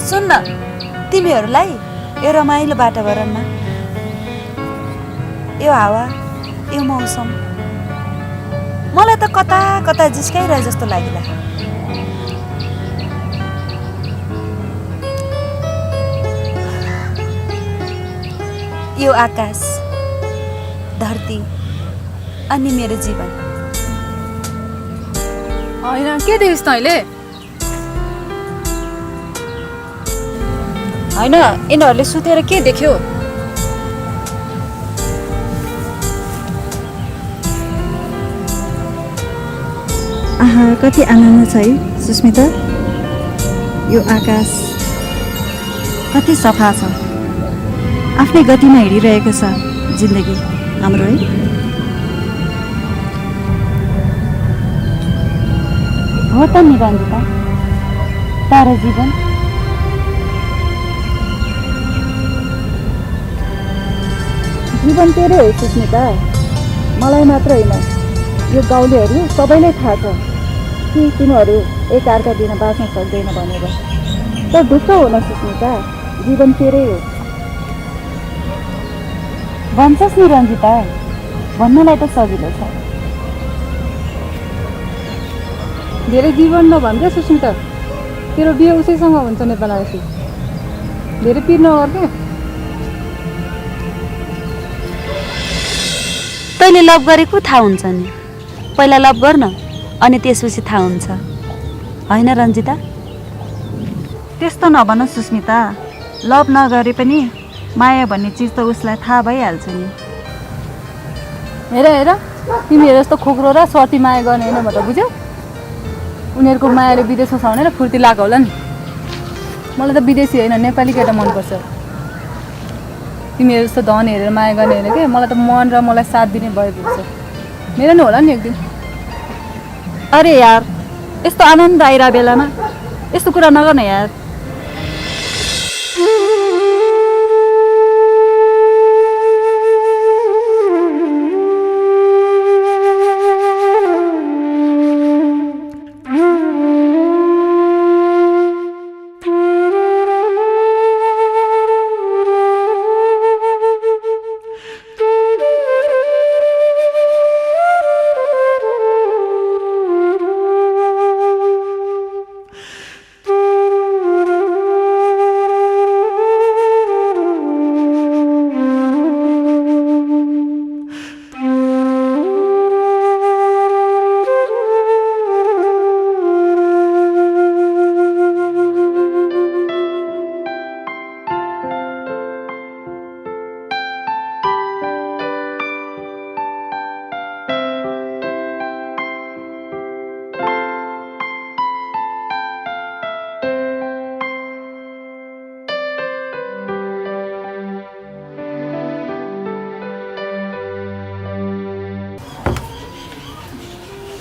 सुन्न, तिमीहरूलाई यो रमाइलो वातावरणमा यो हावा, यो मौसम मलाई त कता कता जिस्काइरहे जस्तो लाग्ला। यो आकाश, धरती अनि मेरो जीवन। होइन के देख्छस् तैँले? होइन, यिनीहरूले सुतेर के देख्यो? आहा, कति आनन्द छ है सुस्मिता। यो आकाश कति सफा छ, आफ्नै गतिमा हिँडिरहेको छ जिन्दगी हाम्रो है। हो त नि रञ्जिता, तारा जीवन जीवन तेरै हो सुस्मिता। मलाई मात्र होइन, यो गाउँलेहरू सबैलाई थाहा छ कि तिमीहरू एकअर्का बिना बाँच्न सक्दैन भनेर। तर ढुक्क हो न सुस्मिता, जीवन तेरै हो। भन्छस् नि रञ्जिता, भन्नलाई त सजिलो छ। धेरै जीवन नभन् क्या सुस्मिता, तेरो बिहे उसैसँग हुन्छ नेपाल आएपछि। धेरै पिर नगर क्या। तैँले लभ गरेको थाहा हुन्छ नि, पहिला लभ गर्न अनि त्यसपछि थाहा हुन्छ, होइन रञ्जिता? त्यस्तो नभन सुस्मिता, लभ नगरे पनि माया भन्ने चिज त उसलाई थाहा भइहाल्छ नि। हेर हेर, तिमीहरू जस्तो खोक्रो र स्वार्थी माया गर्ने होइन भनेर बुझ्यौ? उनीहरूको मायाले विदेशमा छ भनेर फुर्ती लगाएको होला नि। मलाई त विदेशी होइन, नेपाली केटा मनपर्छ। तिमीहरू जस्तो धन हेरेर माया गर्ने होइन कि, मलाई त मन र मलाई साथ दिने भए पुग्छ। मेरो नि होला नि एक दिन। अरे यार, यस्तो आनन्द आइरहेको बेलामा यस्तो कुरा नगर्न यार।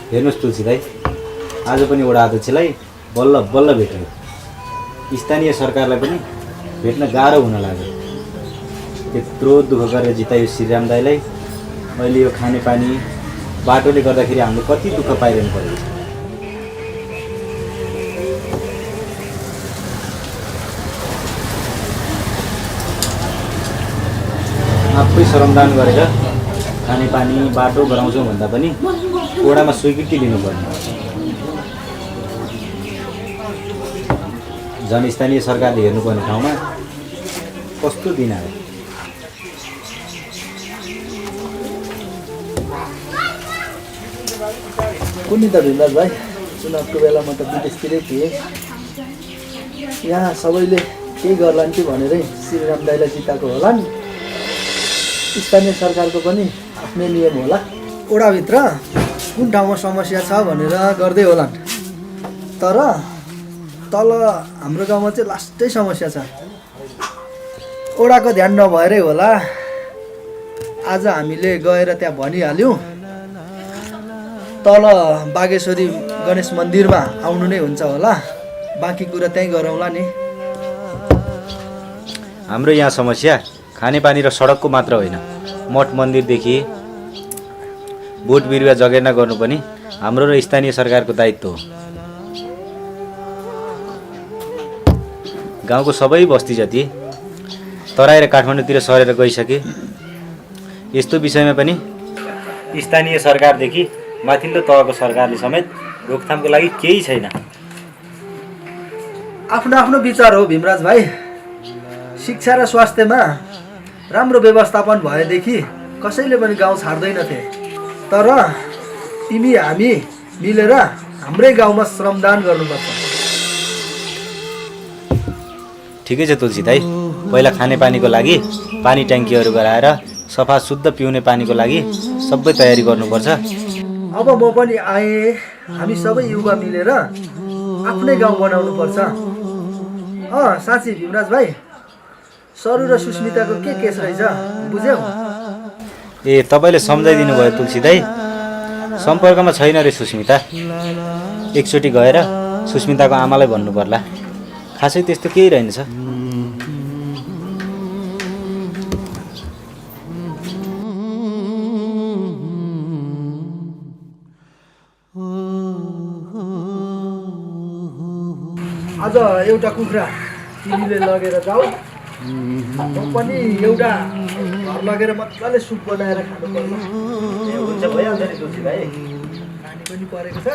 हेर्नुहोस् तुलसी दाई, आज पनि वडा अध्यक्षलाई बल्ल बल्ल भेट्यो। स्थानीय सरकारलाई पनि भेट्न गाह्रो हुन लाग्यो। त्यत्रो दुःख गरेर जितायो श्रीराम दाईलाई अहिले यो खानेपानी बाटोले गर्दाखेरि हामीले कति दुःख पाइरहनु पर्यो। आफै श्रमदान गरेर खानेपानी बाटो गराउँछौँ भन्दा पनि वडामा स्वीकृति लिनुपर्ने। जनस्थानीय सरकारले हेर्नुपर्ने ठाउँमा कस्तो दिन आयो। कुनै त भिन्दाज भाइ, चुनावको बेलामा त विदेशतिरै थिएँ। यहाँ सबैले केही गर्लान् कि भनेरै श्रीराम दाईलाई जिताएको होला नि। स्थानीय सरकारको पनि आफ्नै नियम होला। ओडाभित्र कुन ठाउँमा समस्या छ भनेर गर्दै होलान्, तर तल हाम्रो गाउँमा चाहिँ लास्टै समस्या छ। ओडाको ध्यान नभएरै होला, आज हामीले गएर त्यहाँ भनिहाल्यौँ तल बागेश्वरी गणेश मन्दिरमा आउनु नै हुन्छ होला, बाँकी कुरा त्यहीँ गरौँला नि। हाम्रो यहाँ समस्या खानेपानी र सडकको मात्र होइन, मठ मन्दिरदेखि बोट बिरुवा जगेर्ना गर्नु पनि हाम्रो र स्थानीय सरकारको दायित्व हो। गाउँको सबै बस्ती जति तराई र काठमाडौँतिर सरेर गइसके। यस्तो विषयमा पनि स्थानीय सरकारदेखि माथिल्लो तहको सरकारले समेत रोकथामको लागि केही छैन। आफ्नो आफ्नो विचार हो भीमराज भाइ। शिक्षा र स्वास्थ्यमा राम्रो व्यवस्थापन भएदेखि कसैले पनि गाउँ छाड्दैनथे। तर तिमी हामी मिलेर हाम्रै गाउँमा श्रमदान गर्नुपर्छ। ठिकै छ तुलसी दाई, पहिला खानेपानीको लागि पानी ट्याङ्कीहरू गराएर सफा शुद्ध पिउने पानीको लागि सबै तयारी गर्नुपर्छ। अब म पनि आएँ, हामी सबै युवा मिलेर आफ्नै गाउँ बनाउनुपर्छ। साँच्ची भीमराज भाइ, सरू र सुस्मिताको के केस रहेछ बुझ्यौ? ए, तपाईँले सम्झाइदिनु भयो तुलसी दाई। सम्पर्कमा छैन रे सुस्मिता। एकचोटि गएर सुस्मिताको आमालाई भन्नु पर्ला। खासै त्यस्तो केही रहेनछ। आज एउटा कुखुरा तिमीले लगेर जाऊ, म पनि एउटा घर लगेर मजाले सुप बनाएर खानुपर्छ। हुन्छ, भइहाल्छ नि तुलसी दाई। पानी पनि परेको छ।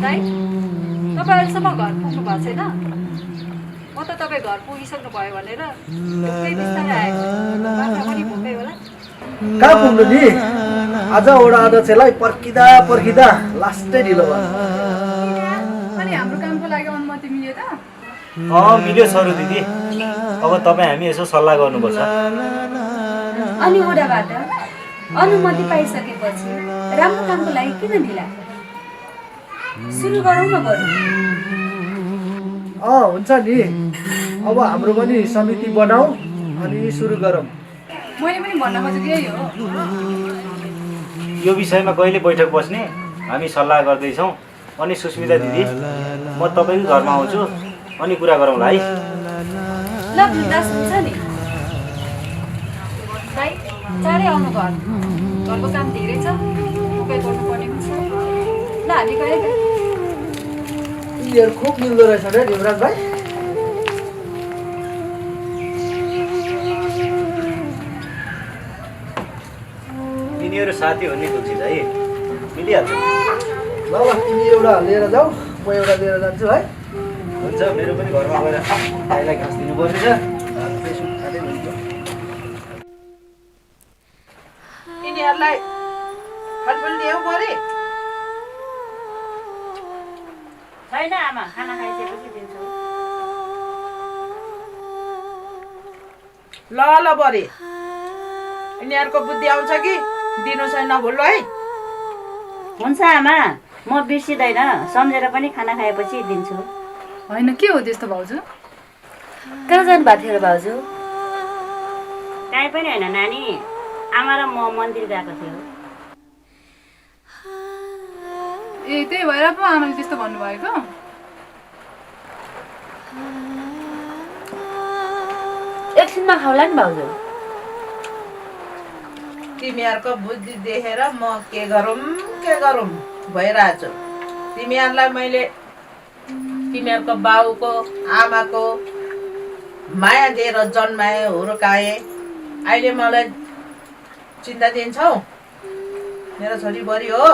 दाइ, तपाईँ अहिलेसम्म घर पुग्नु भएको छैन? म त तपाईँ घर पुगिसक्नु भयो भनेर ढुक्कै बिस्तारै आएको। बाख्रा पनि भोकै होला। कहाँ पुग्नु नि? आज वडा अध्यक्षलाई पर्खिँदा पर्खिँदा लास्टै ढिलो भयो। अनि हाम्रो कामको लागि अनुमति मिल्यो त? मिल्यो सरू दिदी। अब तपाईँ हामी यसो सल्लाह गर्नुपर्छ। अनि ओडाबाट अनुमति पाइसकेपछि राम्रो कामको लागि किन ढिला? सुरु गरौँ न बरु। हुन्छ नि। अब हाम्रो पनि समिति बनाऊ अनि सुरु गरौँ। मैले पनि भन्न खोजेको यही हो। यो विषयमा कहिले बैठक बस्ने हामी सल्लाह गर्दैछौँ। अनि सुस्मिता दिदी, म तपाईँकै घरमा आउँछु अनि कुरा गरौँला है। ल बिन्दास हुन्छ नि। दाइ, चाँडै आउनु घर। घरको काम धेरै छ, उपाय गर्नुपर्ने हुन्छ। ल हामी गए त। यिनीहरू खुब मिल्दो रहेछ रे भीमराज भाइ। यिनीहरू साथी हो नि तुलसी दाई, मिलिहाल्छ। ल तिमी एउटा लिएर जाऊ, म एउटा लिएर जान्छु है। हुन्छ, मेरो पनि घरमा गएर गाईलाई घाँस दिनुपर्ने छ। यिनीहरूलाई फलफुल दियौ परे? छैन आमा, खाना खाइसकेपछि दिन्छु। ल ल बरे, यिनीहरूको बुद्धि आउँछ कि दिनु छैन भुल्नु है। हुन्छ आमा, म बिर्सिँदैन। सम्झेर पनि खाना खाएपछि दिन्छु। होइन, के हो त्यस्तो भाउजू? कहाँ जानुभएको थियो र भाउजू? काहीँ पनि होइन नानी, आमा र म मन्दिर गएको थियो। ए, त्यही भएर पो आमाले त्यस्तो भन्नुभएको? एकछिनमा खाउला नि भाउजू। तिमीहरूको बुद्धि देखेर म के गरौँ भइरहेछु। तिमीहरूलाई मैले तिमीहरूको बाउको आमाको माया दिएर जन्माएँ, हुर्काएँ। अहिले मलाई चिन्ता दिन्छौ? मेरो छोरी बढी हो।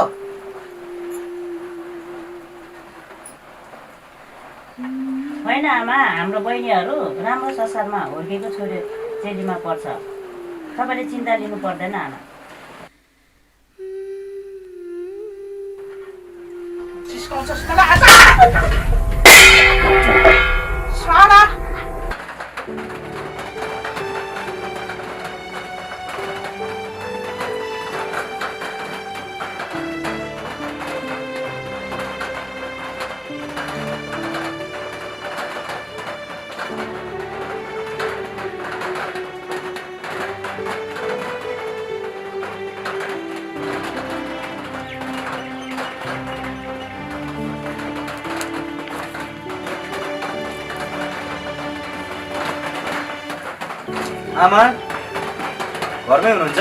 होइन आमा, हाम्रो बहिनीहरू राम्रो संसारमा हुर्केको छोरी चेलीमा पर्छ। तपाईँले चिन्ता लिनु पर्दैन आमा। आमा, घरमै हुनुहुन्छ?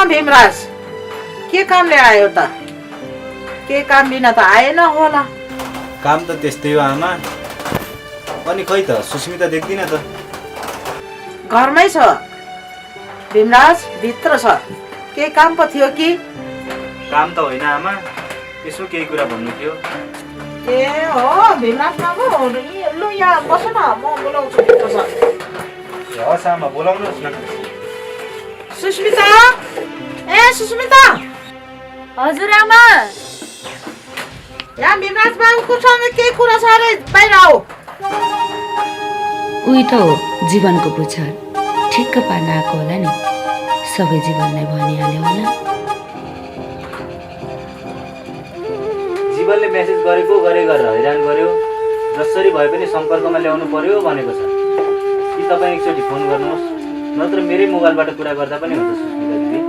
भीमराज, के कामले आयो त? के काम बिना त आएन होला। काम त त्यस्तै हो आमा। अनि खै त सुस्मिता देख्दिन त। घरमै छ भीमराज, भित्र छ। केही काम पो थियो कि? काम त होइन आमा, यसो केही कुरा भन्नु थियो। ए हो भीमराज बाबु, लु यहाँ बस न, म बोलाउँछु भित्र छ। हस् आमा, बोलाउनुहोस् न। सुस्मिता, ए सुस्मिता, हजुर आमा। यहाँ भीमराज बाबुको सँग केही कुरा छ अरे, बाहिर आऊ। उही त हो जीवनको पुछर, ठिक्क पार्न आएको होला नि। सबै जीवनलाई भनिहाल्यो होला। जीवनले मेसेज गरेको गरेर हैरान गर्यो, जसरी भए पनि सम्पर्कमा ल्याउनु पर्यो भनेको छ। कि तपाईँ एकचोटि फोन गर्नुहोस्, नत्र मेरै मोबाइलबाट कुरा गर्दा पनि हुन्छ सुस्मिता दिदी।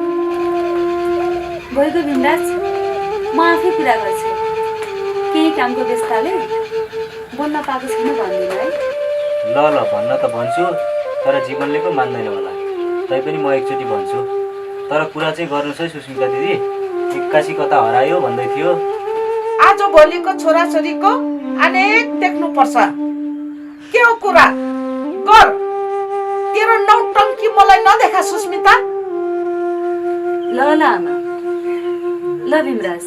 गएको भीमराज, म आफै कुरा गर्छु। केही कामको व्यस्तताले बोल्न पाएको छैन भन्दिनँ है। ल भन्न त भन्छु, तर जीवनले पो मान्दैन होला। तैपनि म एकचोटि भन्छु, तर कुरा चाहिँ गर्नुहोस् है सुस्मिता दिदी। 81 कता हरायो भन्दै थियो। आज भोलिको छोराछोरीको अनेक देख्नुपर्छ। के हो कुरा गर, तेरो नौटङ्की मलाई नदेखा सुस्मिता। ल आमा, ल भीमराज,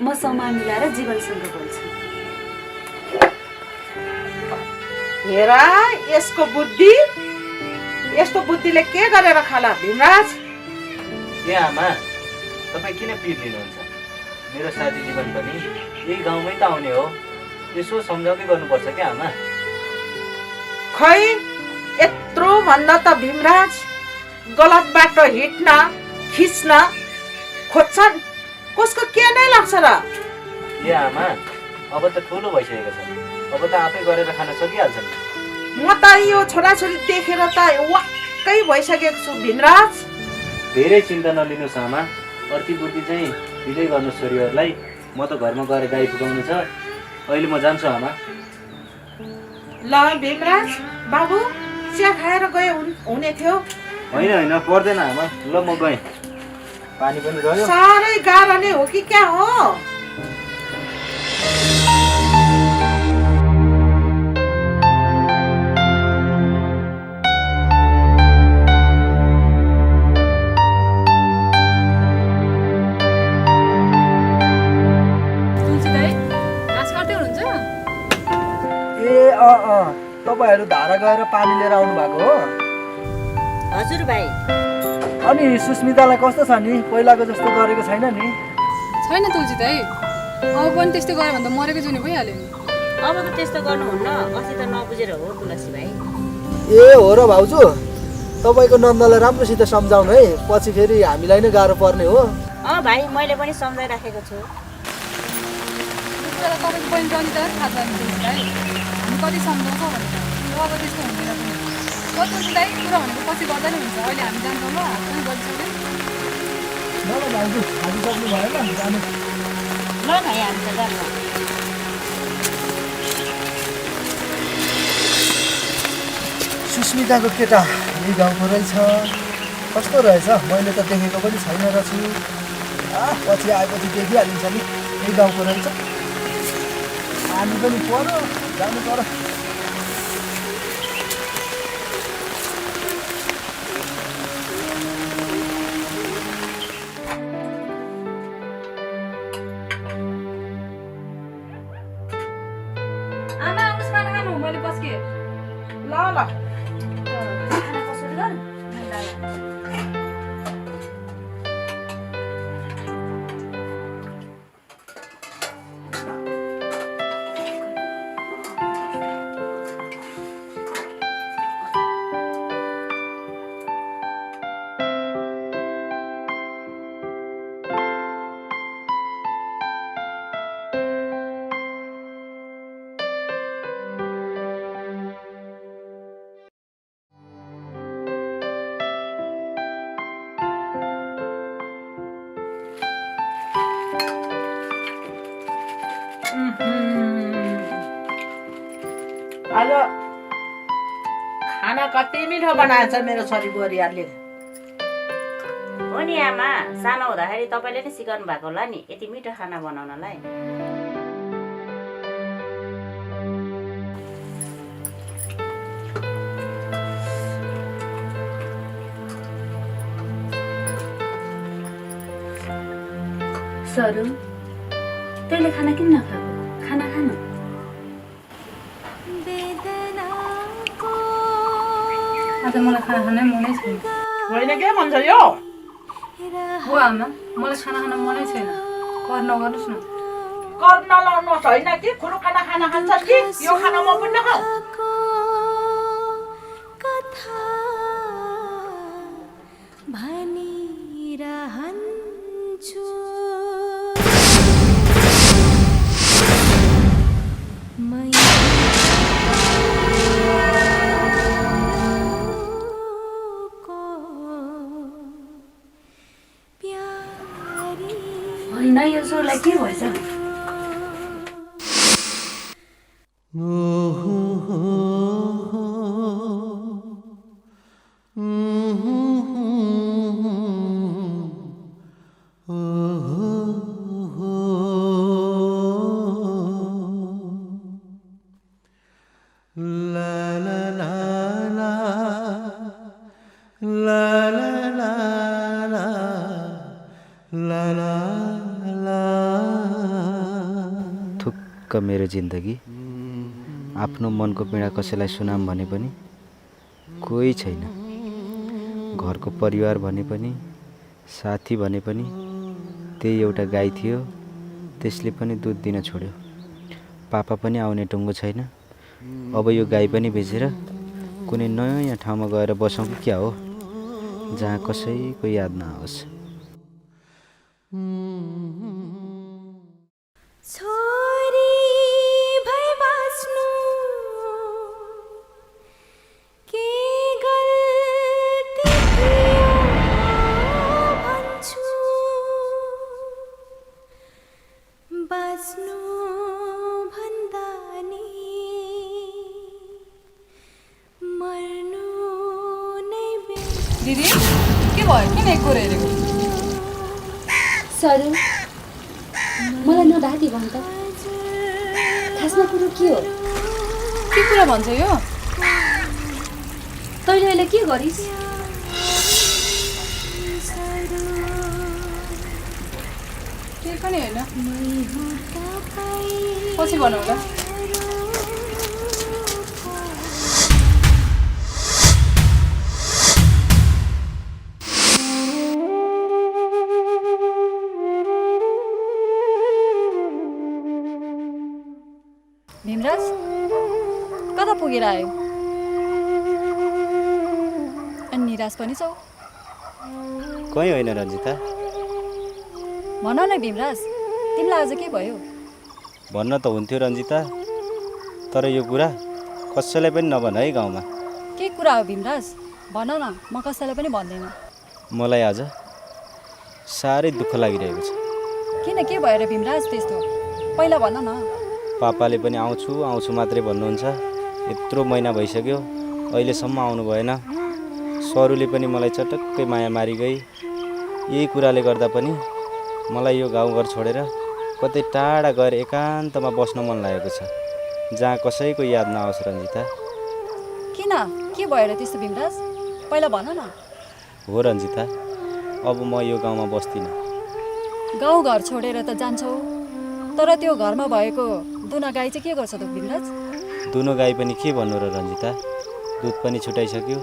म समय मिलाएर जीवनसँग बोल्छु। हेर यसको बुद्धि, यस्तो बुद्धिले के गरेर खाला भीमराज। ए आमा, तपाईँ किन पिर लिनुहुन्छ? मेरो साथी जीवन पनि यही गाउँमै त आउने हो। यसो सम्झाउँदै गर्नुपर्छ क्या आमा। खै यत्रो भन्दा त भीमराज गलत बाटो हिट्न खिच्न खोज्छन्। कसको के नै लाग्छ र? ए आमा, अब त ठुलो भइसकेको छ, अब त आफै गरेर खान सकिहाल्छन्। म त यो छोराछोरी देखेर त वाक्कै भइसकेको छु भीमराज। धेरै चिन्ता नलिनुहोस् आमा, अर्थी बुद्धि चाहिँ दिँदै गर्नुहोस् छोरीहरूलाई। म त घरमा गएर गाई फुकाउनु छ। अहिले म जान्छु आमा। ल भीमराज बाबु, चिया खाएर गए हुने थियो। होइन पर्दैन आमा, ल म गएँ। पानी पनि रह्यो। साह्रै गाह्रो नै हो कि क्या हो? तपाईँहरू धारा गएर पानी लिएर आउनु भएको हो? हजुर भाइ। अनि सुस्मितालाई कस्तो छ नि? पहिलाको जस्तो गरेको छैन नि? छैन तुलसी दाइ, अब पनि त्यस्तो गऱ्यो भने त मरेको जुनी भइहाल्यो नि। अब त त्यस्तो गर्नुहुन्न, अस्ति त नबुझेर हो तुलसी भाइ। ए हो र भाउजू, तपाईँको नन्दलाई राम्रोसित सम्झाउनु है, पछि फेरि हामीलाई नै गाह्रो पर्ने हो। भाइ, मैले पनि सम्झाइराखेको छु। तपाईँको पनि जनित थाहा छ नि तुलसी दाइ, हामी कति सम्झाउँछौँ भनेर। अब त्यस्तो हुँदैन पनि। तुलसी दाइ, कुरा भनेको पछि गर्दा नै हुन्छ। अहिले हामी जान्छौँ ल, हात पनि गरिसक्यौँ। ल भाउजू, हालिसक्नु भएन, जानु। ल भाइ, हामी त जान्छौँ। सुस्मिताको केटा यही गाउँको रहेछ। कस्तो रहेछ? मैले त देखेको पनि छैन रहेछु। पछि आएपछि देखिहालिन्छ नि, यही गाउँको रहेछ। पानी पनि पर्यो, जानु पर्यो। आमा आउनुहोस्, खाना खानु, मैले पस्केँ। ल खाना कसरी गर? आज खाना कति मिठो बनाएछ मेरो छोरी बुहारीहरूले। हो नि आमा, सानो हुँदाखेरि तपाईँले नै सिकाउनु भएको होला नि यति मिठो खाना बनाउनलाई। सरू तैँले खाना किन नखाएको? खाना खानु। आज मलाई खाना खानै मनै छैन। होइन के भन्छ यो? हो आमा, मलाई खाना खान मनै छैन। कर नगर्नुहोस् न। कर नलाउनुहोस् होइन कि खुनु खाना खान्छस् कि यो खाना म पनि नखाऊ। होइन यो स्वरलाई के भएछ? थुक्क मेरो जिन्दगी आफ्नो मनको पीडा कसैलाई सुनाम भने पनि कोही छैन। घरको परिवार भने पनि साथी भने पनि त्यही एउटा गाई थियो, त्यसले पनि दुध दिन छोड्यो। पापा पनि आउने टुङ्गो छैन। अब यो गाई पनि बेचेर कुनै नयाँ ठाउँमा गएर बसौँ कि क्या हो, जहाँ कसैको याद नआओस्। दिदी के भयो? किन एक कुरो हेरेको? सरू मलाई नढाकी भन् त। खासमा कुरो के हो? के कुरा भन्छ यो? तैँले अहिले के गरिस्? केही पनि होइन, पछि भनौँला। भीमराज कता पुगेर आयो? अनि निराश पनि छौ? कहीँ होइन रन्जिता। भन न भीमराज, तिमीलाई आज के भयो? भन्न त हुन्थ्यो रन्जिता, तर यो कुरा कसैलाई पनि नभन है गाउँमा। के कुरा हो भीमराज? भन न, म कसैलाई पनि भन्दैन। मलाई आज साह्रै दुःख लागिरहेको छ। किन, के भएर भीमराज त्यस्तो? पहिला भन न। पापाले पनि आउँछु आउँछु मात्रै भन्नुहुन्छ। यत्रो महिना भइसक्यो, अहिलेसम्म आउनु भएन। सरूले पनि मलाई चटक्कै माया मारी गई। यही कुराले गर्दा पनि मलाई यो गाउँघर छोडेर कतै टाढा गएर एकान्तमा बस्न मन लागेको छ, जहाँ कसैको याद नआओस् रन्जिता। किन, के भएर त्यस्तो भीमराज? पहिला भन न। हो रन्जिता, अब म यो गाउँमा बस्दिनँ। गाउँघर छोडेर त जान्छौ, तर त्यो घरमा भएको दुना गाई चाहिँ के गर्छ त भीमराज? दुनो गाई पनि के भन्नु र रन्जिता, दुध पनि छुटाइसक्यो।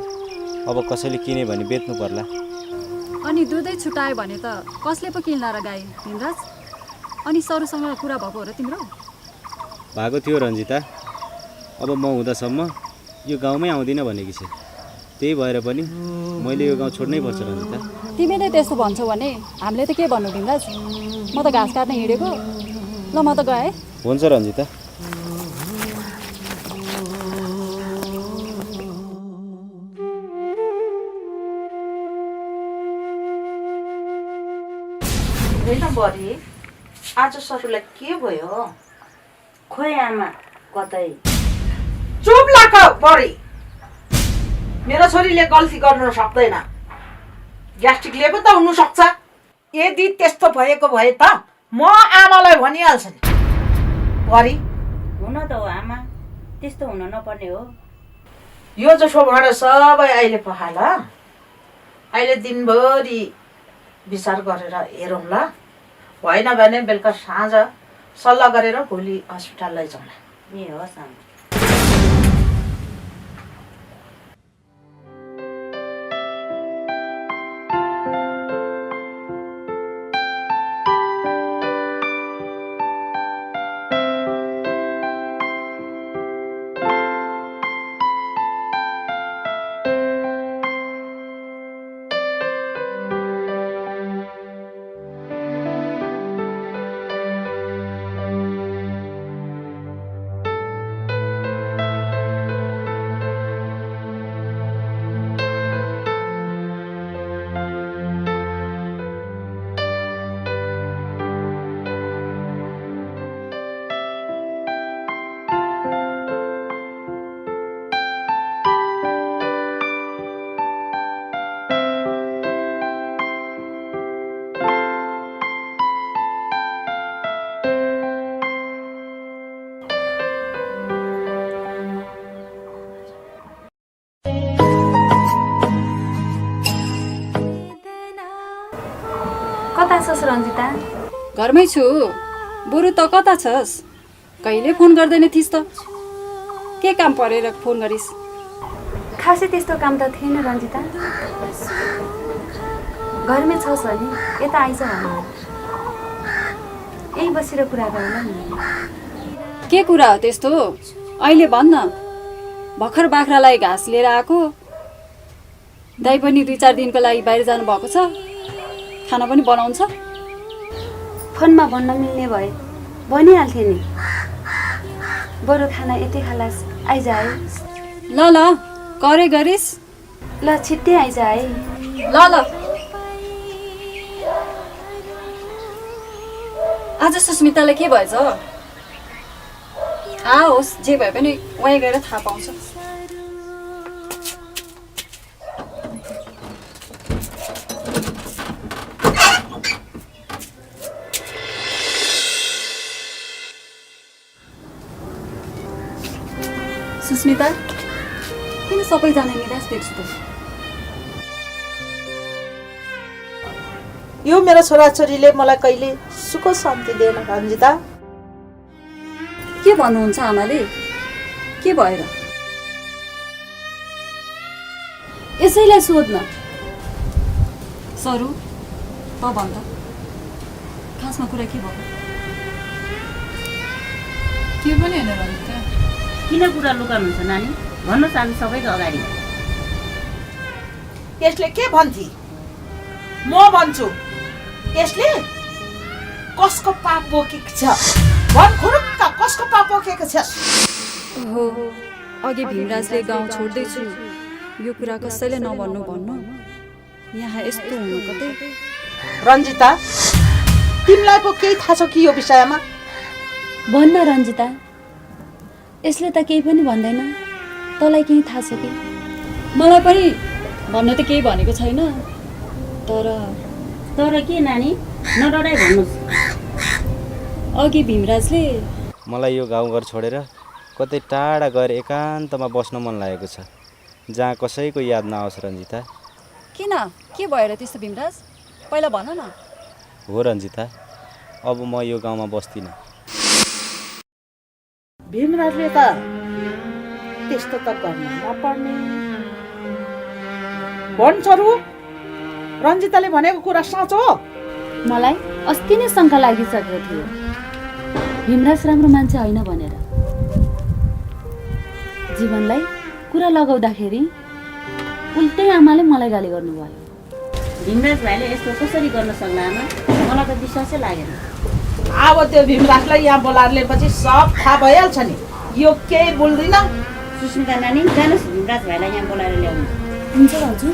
अब कसैले किने भने बेच्नु पर्ला। अनि दुधै छुटायो भने त कसले पो किन्ला र गाई भीमराज? अनि सरूसँग कुरा भएको हो र तिम्रो? भएको थियो रन्जिता। अब म हुँदासम्म यो गाउँमै आउँदिनँ भनेकी छ। त्यही भएर पनि मैले यो गाउँ छोड्नै पर्छ रन्जिता। तिमीले त्यस्तो भन्छौ भने हामीले त के भन्नु भीमराज? म त घाँस काट्न हिँडेको, ल म त गएँ। हुन्छ रन्जिता। होइन बरी, आज सरूलाई के भयो? खोइ आमा, कतै। चुप लाग बरी। मेरो छोरीले गल्ती गर्नु सक्दैन, ग्यास्ट्रिकले पो त हुनु सक्छ। यदि त्यस्तो भएको भए त म आमालाई भनिहाल्छु नि। बरी हुन त हो आमा, त्यस्तो हुन नपर्ने हो। यो जसो भाँडा सबै अहिले पखाल। अहिले दिनभरि विचार गरेर हेरौँ ल। भएन भने बेलुका साँझ सल्लाह गरेर भोलि हस्पिटल लैजाउँ न। ए होस् आमा। कता छस् रन्जिता? घरमै छु। बरु त कता छस्? कहिले फोन गर्दैन थिइस् त? के काम परेर फोन गरिस्? खासै त्यस्तो काम त थिएन रन्जिता। घरमै छस् भने यता आइज भन्नु। यही बसेर कुरा गरौँ नि। के कुरा हो त्यस्तो? अहिले भन्न। भर्खर बाख्रालाई घाँस लिएर आएको। दाइ पनि 2-4 दिनको लागि बाहिर जानुभएको छ। खाना पनि बनाउँछ। फोनमा भन्न मिल्ने भए भनिहाल्थे नि। बरु खाना यतै खालास आइज है। ल ल करे गरिस्। ल छिट्टै आइज है। ल ल। आज सुस्मिताले के भएछ? आओस्, जे भए पनि वहीँ गएर थाहा पाउँछ। सुस्मिता, किन सबैजना निराश देख्छु त? यो मेरो छोराछोरीले मलाई कहिले सुख शान्ति दिएन रन्जिता। के भन्नुहुन्छ आमाले? के भएर? यसैलाई सोध्न। सरू, त भन् त, खासमा कुरा के भयो? के पनि होइन रन्जिता। किन कुरा लुकाउनुहुन्छ नानी? भन्नुहोस् हामी सबैको अगाडि। यसले के भन्थे? म भन्छु, यसले कसको पाप बोकेको छ? भन खुरुक्क, कसको पाप बोकेको छस्? हो, अघि भीमराजले गाउँ छोड्दैछु यो कुरा कसैले नभन्नु भन्नु। यहाँ यस्तो हुनु कतै। रन्जिता, तिमीलाई पो केही थाहा छ कि यो विषयमा? भन्न रन्जिता। यसले त केही पनि भन्दैन। तँलाई केही थाहा छ कि? मलाई पनि भन्न त केही भनेको छैन। तर के नानी? नडराइ भन्नुहोस्। अघि भीमराजले मलाई यो गाउँघर छोडेर कतै टाढा गएर एकान्तमा बस्न मन लागेको छ, जहाँ कसैको याद नआओस् रन्जिता। किन? के भएर त्यस्तो भीमराज? पहिला भन न। हो रन्जिता, अब म यो गाउँमा बस्दिनँ। भीमराजले त त्यस्तो त गर्न नपर्ने। भन्छरू, रन्जिताले भनेको कुरा साँचो हो? मलाई अस्ति नै शङ्का लागिसकेको थियो भीमराज राम्रो मान्छे होइन भनेर। जीवनलाई कुरा लगाउँदाखेरि उल्टै आमाले मलाई गाली गर्नुभयो। भीमराज भाइले यस्तो कसरी गर्न सक्ला आमा? मलाई त विश्वासै लागेन। अब त्यो भीमराजलाई यहाँ बोलाएर ल्याएपछि सब थाहा भइहाल्छ नि। यो केही बोल्दिन। सुस्मिता नानी, जानुहोस् भीमराज भाइलाई यहाँ बोलाएर ल्याउनु। हुन्छ भाउजू।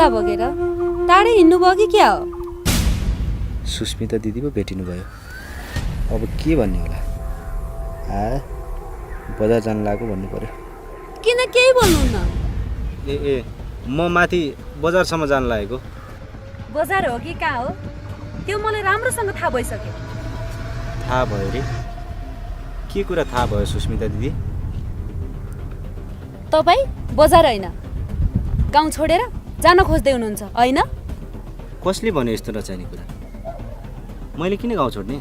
झोला बोकेर टाढै हिँड्नुभयो कि क्या हो? सुस्मिता दिदी पो भेटिनुभयो। अब के भन्ने होला? बजार जान लागेको भन्नु पर्यो। किन केही बोल्नुहुन्न? ए म माथि बजारसम्म जान लागेको। बजार हो कि कहाँ हो त्यो मलाई राम्रोसँग थाहा भइसक्यो। थाहा भयो रे? के कुरा थाहा भयो सुस्मिता दिदी? तपाईँ बजार होइन गाउँ छोडेर जान खोज्दै हुनुहुन्छ होइन? कसले भन्यो यस्तो नचाहिने कुरा? मैले किन गाउँ छोड्ने?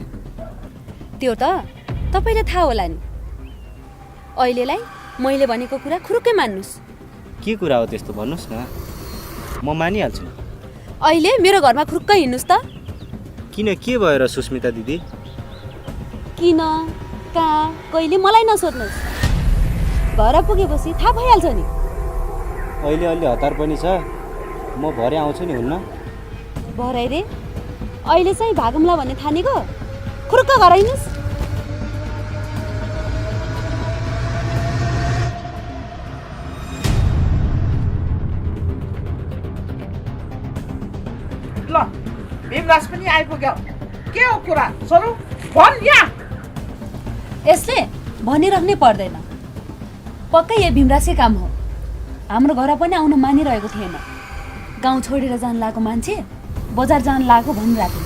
त्यो त तपाईँलाई थाहा होला नि। अहिलेलाई मैले भनेको कुरा खुरुक्कै मान्नुहोस्। के कुरा हो त्यस्तो भन्नुहोस् न, म मानिहाल्छु। अहिले मेरो घरमा खुरुक्कै हिँड्नुहोस् त। किन, के भयो र सुस्मिता दिदी? किन, कहाँ, कहिले मलाई नसोध्नुहोस्। घर पुगेपछि थाहा भइहाल्छ नि। अहिले अलि हतार पनि छ, म भरे आउँछु नि, हुन्न? भरै रे? अहिले चाहिँ भागौँला भन्ने ठानेको? खुरुक्क घर हिँड्नुहोस्। ल भीमराज पनि आइपुग्यो। के हो कुरा सरू भन् यहाँ। यसले भनिराख्नै पर्दैन, पक्कै यो भीमराजकै काम हो। हाम्रो घर पनि आउन मानिरहेको थिएन। गाउँ छोडेर जान लागेको मान्छे बजार जान लागेको भनिरहेको।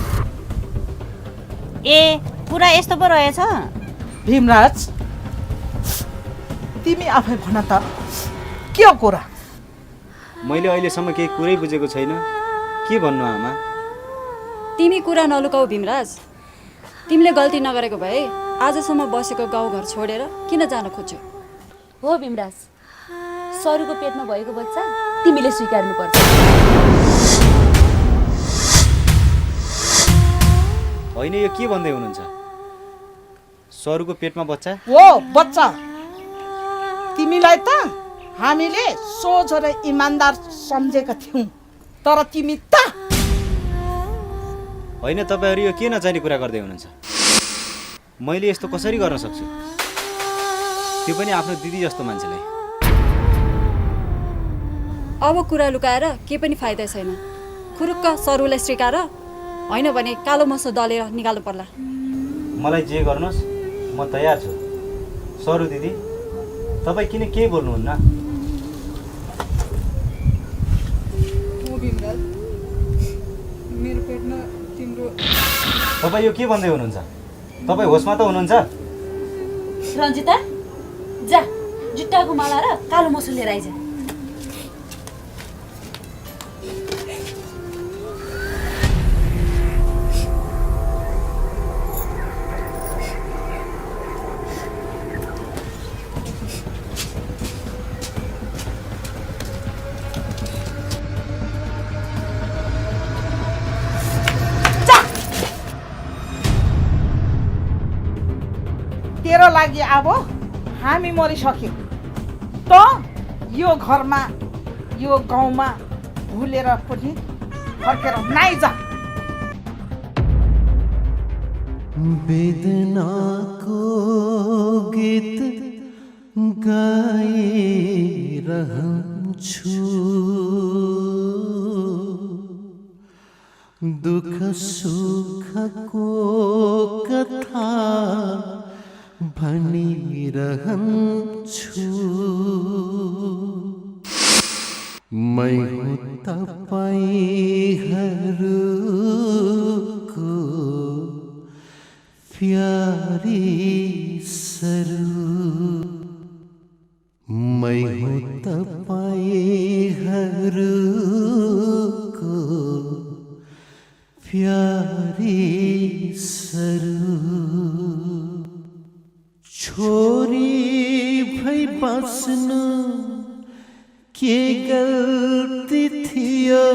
ए कुरा यस्तो पो रहेछ? भीमराज तिमी आफै भन त के हो कुरा? मैले अहिलेसम्म केही कुरै बुझेको छैन। के भन्नु आमा? तिमी कुरा नलुकाऊ भीमराज। तिमीले गल्ती नगरेको भए आजसम्म बसेको गाउँघर छोडेर किन जान खोज्यौ? हो भीमराज, सरुको पेटमा भएको बच्चा तिमीले स्वीकार्नुपर्छ। होइन, यो के भन्दै हुनुहुन्छ? सरुको पेटमा बच्चा? हो बच्चा। तिमीलाई त हामीले सोझ र इमान्दार सम्झेका थियौँ, तर तिमी त। होइन, तपाईँहरू यो के नचाहिने कुरा गर्दै हुनुहुन्छ? मैले यस्तो कसरी गर्न सक्छु, त्यो पनि आफ्नो दिदी जस्तो मान्छेलाई? अब कुरा लुकाएर के पनि फाइदा छैन। खुरुक्क सरुलाई स्वीकार, होइन भने कालो मसो दलेर निकाल्नु पर्ला। मलाई जे गर्नुहोस् म तयार छु। सरू दिदी, तपाईँ किन केही बोल्नुहुन्न? मेरो पेटमा तिम्रो। तपाईँ यो के भन्दै हुनुहुन्छ? तपाईँ होसमा त हुनुहुन्छ? रञ्जिता, जा जुत्ताको माला र कालो मसो लिएर आइज। तेरो लागि अब हामी मरिसक्यौँ। त यो घरमा यो गाउँमा भुलेर पनि फर्केर नआइज। वेदनाको गीत गाइरहन्छु, दुःख सुखको कथा भनिरहन्छु। मै हुँ तपाईँहरूको प्यारी सरू। मै हुँ तपाईँहरूको प्यारी सरू। छोरी भई बाँच्नु के गल्ती थियो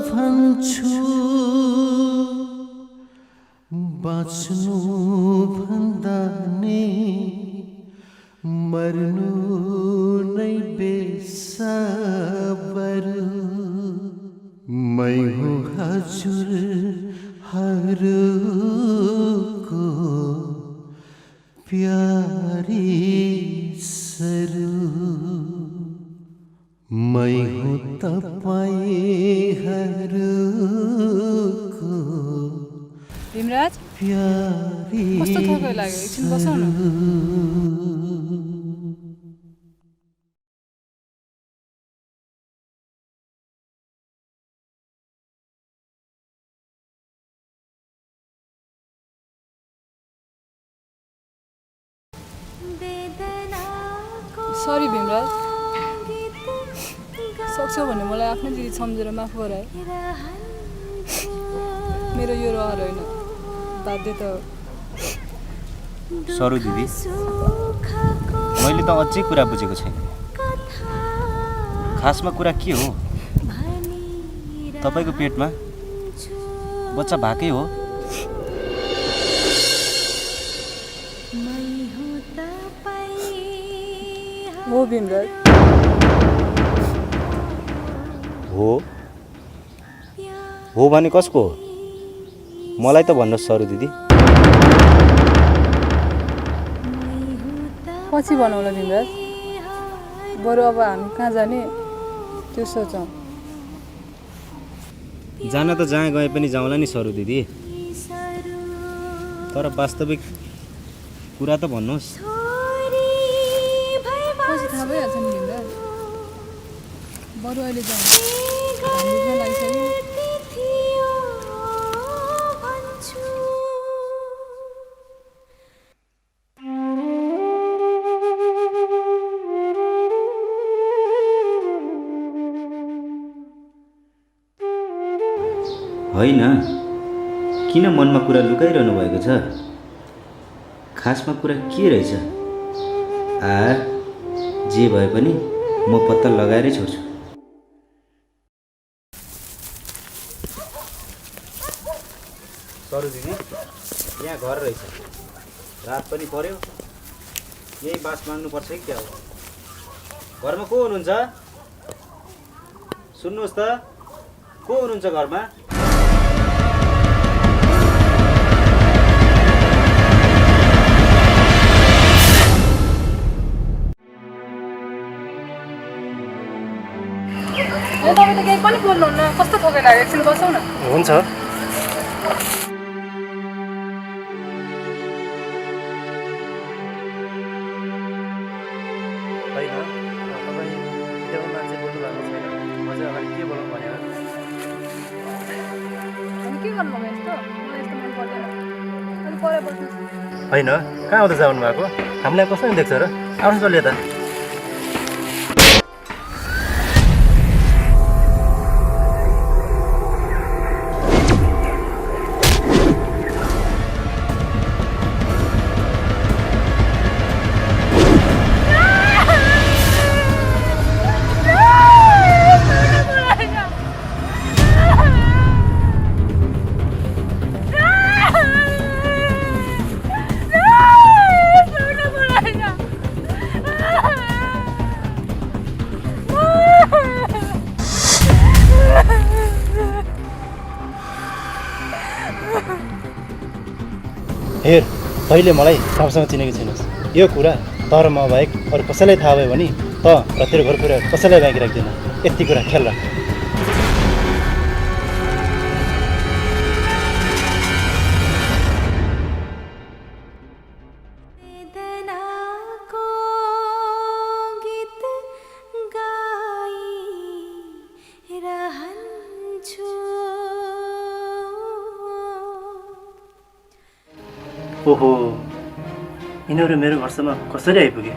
भन्छु, बाँच्नु भन्दा नि मर्नु नै बेसबरु। मै हुँ हजुरहरूको प्यारी सरू। मै हुँ तपाईँ मानिसहरूको भीमराज प्यारी कस्तो थकै लाग्यो एकछिन बसौ न सरी भीमराज सक्छौ भने मलाई आफ्नै दिदी सम्झेर माफ गराए मेरो यो रहर होइन बाध्यता हो सरू दिदी मैले त अझै कुरा बुझेको छैन खासमा कुरा के हो तपाईँको पेटमा बच्चा भएकै हो हो भीमराज हो भने कसको हो मलाई त भन्नुहोस् सरू दिदी पछि भनौँला भीमराज बरु अब हामी कहाँ जाने त्यो सोचौँ जान त जहाँ गए पनि जाउँला नि सरू दिदी तर वास्तविक कुरा त भन्नुहोस् पछि थाहा भइहाल्छ नि भीमराज बरु अहिले जाउँ हामी लागिसक्यो होइन किन मनमा कुरा लुकाइरहनु भएको छ खासमा कुरा के रहेछ जे भए पनि म पत्ता लगाएरै छोड्छु सरू दिदी यहाँ घर रहेछ रात पनि पर्यो यही बास माग्नुपर्छ कि क्या हो घरमा को हुनुहुन्छ सुन्नुहोस् त को हुनुहुन्छ घरमा तपाईँ त केही पनि बोल्नुहुन्न कस्तो थोकै लाग्यो एकछिन बसौँ न हुन्छ होइन तपाईँ त्यो मान्छे बोल्नु भएको छैन म चाहिँ अगाडि के बोलाउँ भनेर अनि के गर्नुभयो यस्तो मलाई यस्तो मन पर्दैन अनि परे बस्नु होइन कहाँ आउँदा जानु भएको हामीलाई कसरी देख्छ र आउनुहोस् न यता हेर तैँले मलाई राम्रोसँग चिनेको छैनस् यो कुरा तर म बाहेक अरू कसैलाई थाहा भयो भने त र तेरो घर कुरा कसैलाई बाँकी राख्दैन यति कुरा ख्याल राख ओहो यिनीहरू मेरो घरसम्म कसरी आइपुगे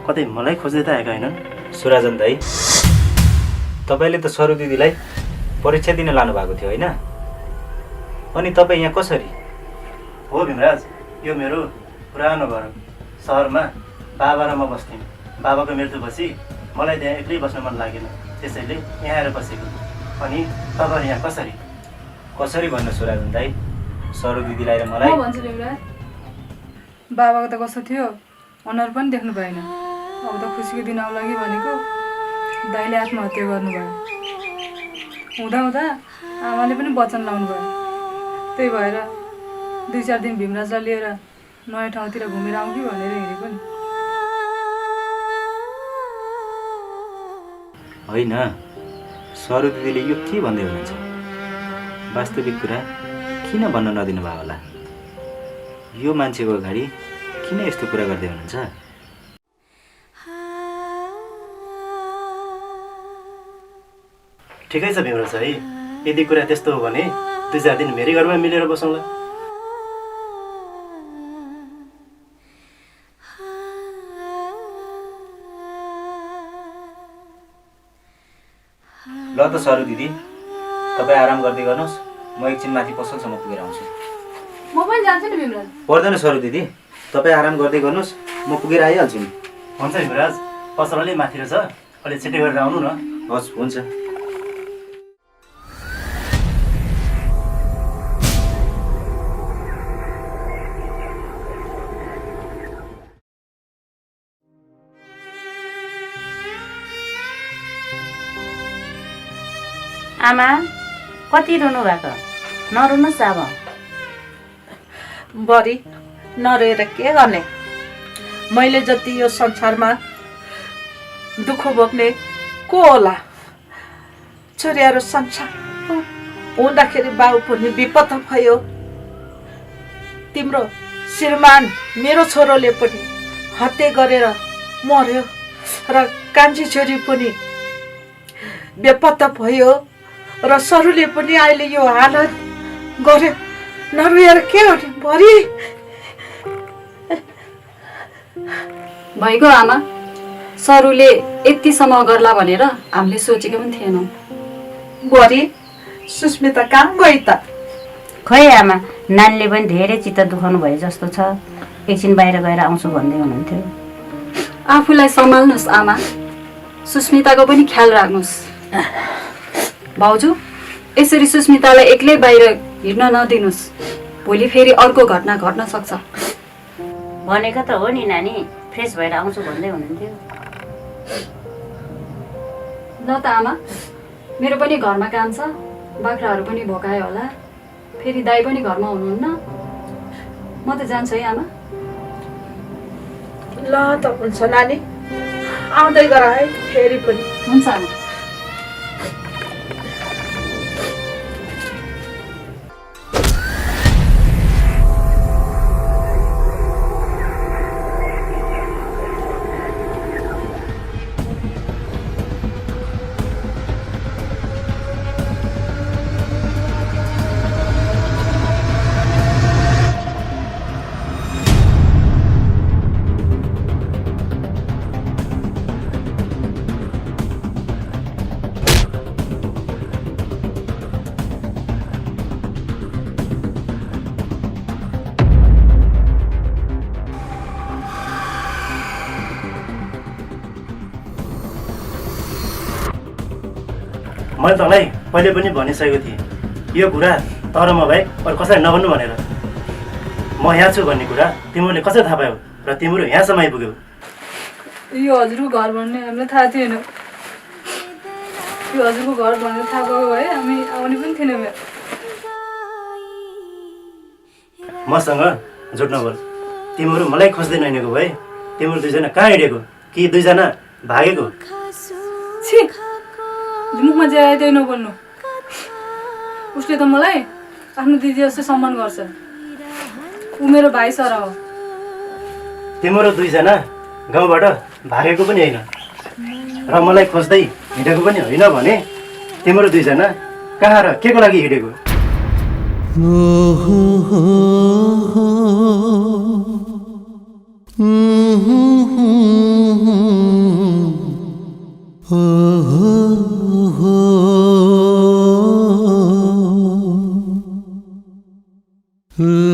कतै मलाई खोज्दै त आएका होइनन् सुराजन दाई तपाईँले त सरू दिदीलाई परीक्षा दिन लानु भएको थियो होइन अनि तपाईँ यहाँ कसरी हो भीमराज यो मेरो पुरानो घर सहरमा बाबा र म बस्थ्यौँ बाबाको मृत्युपछि मलाई त्यहाँ एक्लै बस्न मन लागेन त्यसैले यहाँ आएर बसेको अनि तपाईँ यहाँ कसरी कसरी भन्नु सुराजन दाई सरू दिदीलाई र मलाई म भन्छु भीमराज बाबाको त कस्तो थियो अनुहार पनि देख्नु भएन अब त खुसीको दिन आउला कि भनेको दाइले आत्महत्या गर्नुभयो हुँदा हुँदा आमाले पनि वचन लाउनु भयो त्यही भएर 2-4 दिन भीमराजलाई लिएर नयाँ ठाउँतिर घुमेर आउँ कि भनेर हिँडेको नि होइन सरू दिदीले यो के भन्दै हुनुहुन्छ? वास्तविक कुरा किन भन्न नदिनु भयो होला? यो मान्छेको अगाडि किन यस्तो कुरा गर्दै हुनुहुन्छ? ठिकै छ भीमराज है, यदि कुरा त्यस्तो हो भने 2-4 दिन मेरै घरमा मिलेर बसौँला। ल त सरू दिदी, तपाईँ आराम गर्दै गर्नुहोस्, म एकछिन माथि पसलसम्म पुगेर आउँछु। म पनि जान्छु नि भीमराज। पर्दैन सरू दिदी, तपाईँ आराम गर्दै गर्नुहोस्, म पुगेर आइहाल्छु नि। हुन्छ भीमराज, पसल अलि माथि रहेछ, अलि छिटै गरेर आउनु न। हस्, हुन्छ। आमा कति रुनु भएको? नरुनुहोस् अब। बढी नरोएर के गर्ने? मैले जति यो संसारमा दुःख भोग्ने को होला? छोरीहरू संसार हुँदाखेरि बाउ पनि विपद भयो। तिम्रो श्रीमान मेरो छोरोले पनि हत्या गरेर मर्यो र कान्छी छोरी पनि बेपत्ता भयो र सरूले पनि अहिले यो हालत गर्यो। नरोएर के गर्ने बढी? भइगयो आमा, सरूले यतिसम्म गर्ला भनेर हामीले सोचेको पनि थिएनौँ। बढी सुस्मिता कहाँ गई त? खै आमा, नानीले पनि धेरै चित्त दुखाउनु भयो जस्तो छ, एकछिन बाहिर गएर आउँछु भन्दै हुनुहुन्थ्यो। आफूलाई सम्हाल्नुहोस् आमा, सुस्मिताको पनि ख्याल राख्नुहोस्। भाउजू, यसरी सुस्मितालाई एक्लै बाहिर हिँड्न नदिनुहोस्, भोलि फेरि अर्को घटना घट्न सक्छ। भनेको त हो नि नानी, फ्रेस भएर आउँछु भन्दै हुनुहुन्थ्यो। ल त आमा, मेरो पनि घरमा काम छ, बाख्राहरू पनि भोकायो होला, फेरि दाइ पनि घरमा हुनुहुन्न, म त जान्छु है आमा। ल त हुन्छ नानी, आउँदै गर है फेरि पनि। हुन्छ आमा। मैले तँलाई पहिले पनि भनिसकेको थिएँ, यो कुरा तर म बाहेक अरू कसैलाई नभन्नु भनेर। म यहाँ छु भन्ने कुरा तिमीहरूले कसरी थाहा पायौ र तिम्रो यहाँसम्म आइपुग्यौ? यो हजुरको घर भन्ने हामीलाई थाहा थिएन। यो हजुरको घर भनेर थाहा पाएको भए हामी आउने पनि थिएनौँ। मसँग झुट नबोल, तिमीहरू मलाई खोज्दै नहिँडेको भए तिमीहरू दुईजना कहाँ हिँडेको कि दुईजना भागेको? छि, मुखमा जे आयो त्यही नबोल्नु। उसले त मलाई आफ्नो दिदी जस्तो सम्मान गर्छ। ऊ मेरो भाइ सर हो। तिमीहरू दुईजना गाउँबाट भागेको पनि होइन र मलाई खोज्दै हिँडेको पनि होइन भने तिमीहरू दुईजना कहाँ र के को लागि हिँडेको?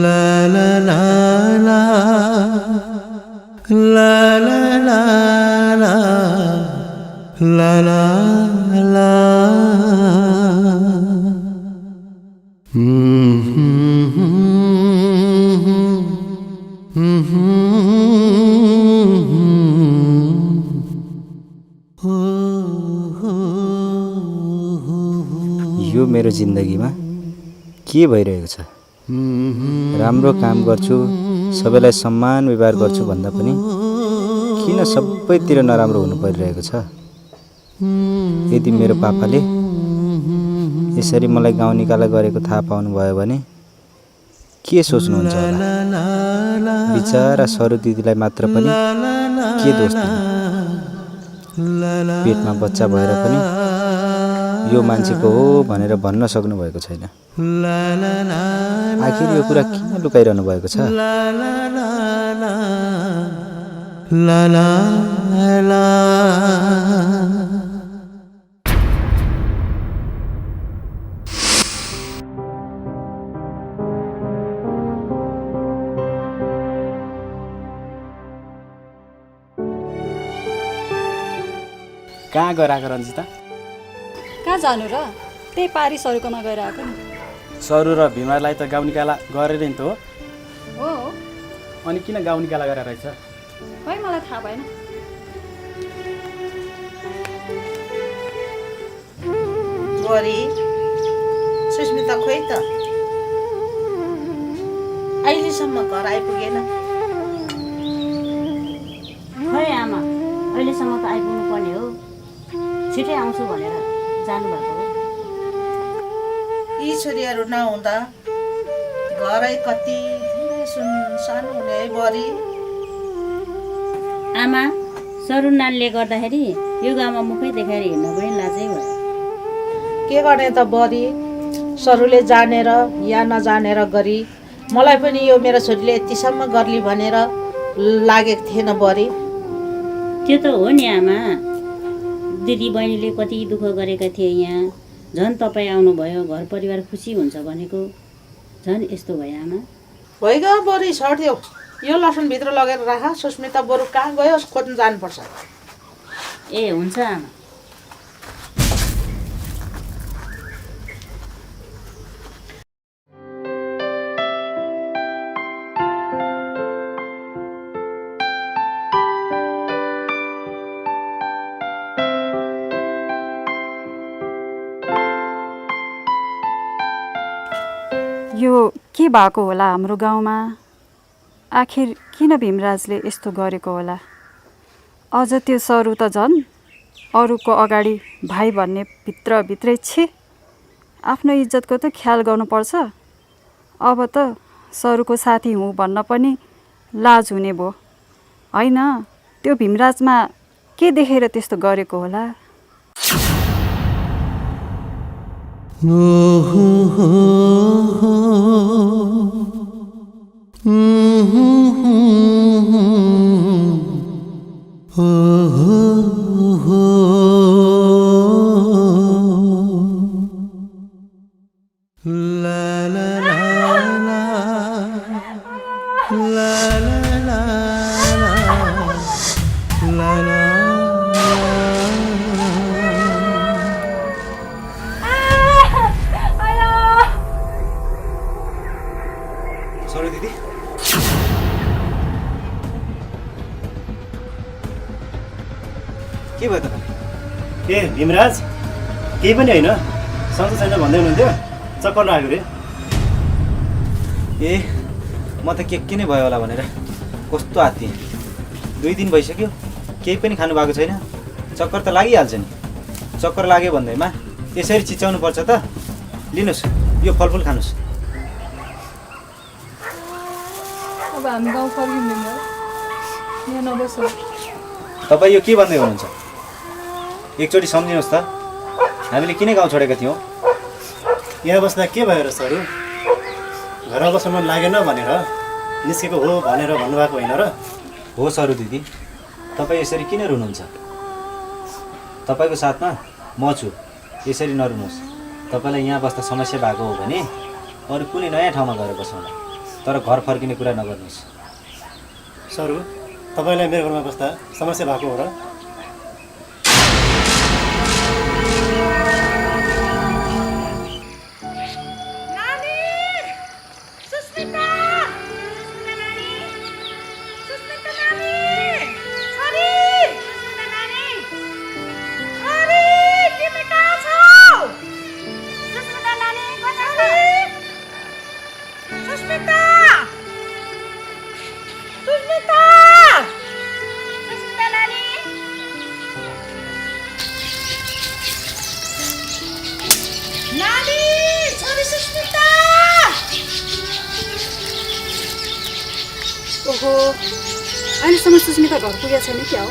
La la la la la la la la la la la यो मेरो जिन्दगीमा के भइरहेको छ? राम्रो काम गर्छु, सबैलाई सम्मान व्यवहार गर्छु भन्दा पनि किन सबैतिर नराम्रो हुनु परिरहेको छ? यदि मेरो पापाले यसरी मलाई गाउँ निकाला गरेको थाहा पाउनुभयो भने के सोच्नुहुन्छ होला? बिचरा सरू दिदीलाई मात्र पनि के दोष दिनु? पेटमा बच्चा भएर पनि यो मान्छेको हो भनेर भन्न सक्नु भएको छैन। आखिर यो कुरा किन लुकाइरहनु भएको छ? कहाँ गएर आएको रन्जिता? कहाँ जानु र? त्यही पारी सरुकोमा गएर आएको नि। सरू र भीमालाई त गाउँ निकाला गरेर नि त हो। हो अनि किन गाउँ निकाला गरेर रहेछ? खै मलाई थाहा भएन। गरी सुस्मिता खोइ त अहिलेसम्म घर आइपुगेन। खै आमा, अहिलेसम्म त आइपुग्नु पर्ने हो। छिटै आउँछु भनेर जानुभएको हो। यी छोरीहरू नहुँदा घरै कति सुनसान हुने है बरी। आमा, सरू नानीले गर्दाखेरि यो गाउँमा मुखै देखाएर हिँड्न पनि लाजै भयो। के गर्ने त बरी, सरूले जानेर या नजानेर गरी मलाई पनि यो मेरो छोरीले यतिसम्म गर्ली भनेर लागेको थिएन बरी। त्यो त हो नि आमा, दिदी बहिनीले कति दुःख गरेका थिए यहाँ। झन् तपाईँ आउनुभयो, घर परिवार खुसी हुन्छ भनेको झन् यस्तो भयो आमा। भइगयो बरी, छड्थ्यौ। यो लसुनभित्र लगेर राख। सुस्मिता बरु कहाँ गयो खोज्नु जानुपर्छ। ए हुन्छ आमा। यो के भएको होला हाम्रो गाउँमा? आखिर किन भीमराजले यस्तो गरेको होला? अझ त्यो सरू त झन् अरूको अगाडि भाइ भन्ने भित्रभित्रै छे। आफ्नो इज्जतको त ख्याल गर्नुपर्छ। अब त सरूको साथी हुँ भन्न पनि लाज हुने भयो होइन? त्यो भीमराजमा के देखेर त्यस्तो गरेको होला? सरू दिदी, के भयो तपाईँ? ए भीमराज, केही पनि होइन, सन्चो छैन भन्दै हुनुहुन्थ्यो, चक्कर लाग्यो रे। ए म त के नै भयो होला भनेर कस्तो आत्तिएँ। 2 दिन भइसक्यो, केही पनि खानु भएको छैन। चक्कर त लागिहाल्छ नि। चक्कर लाग्यो भन्दैमा यसरी चिच्याउनु पर्छ त? लिनुहोस्, यो फलफुल खानुहोस्। अब हामी गाउँ फर्किँदैन, यहाँ नबस्नु। तपाईँ यो के भन्दै हुनुहुन्छ? एकचोटि सम्झिनुहोस् त, हामीले किन गाउँ छोडेका थियौँ? यहाँ बस्दा के भयो र सरू? घरमा बस्न मन लागेन भनेर निस्केको हो भनेर भन्नुभएको होइन र? हो सरू दिदी, तपाईँ यसरी किन रुनुहुन्छ? तपाईँको साथमा म छु, यसरी नरुनुहोस्। तपाईँलाई यहाँ बस्दा समस्या भएको हो भने अरू कुनै नयाँ ठाउँमा गएर बसौँला, तर घर फर्किने कुरा नगर्नुहोस्। सरू, तपाईँलाई मेरो घरमा बस्दा समस्या भएको हो र? ओहो अहिलेसम्म सुस्मिता घर पुगेको छैन क्या हो?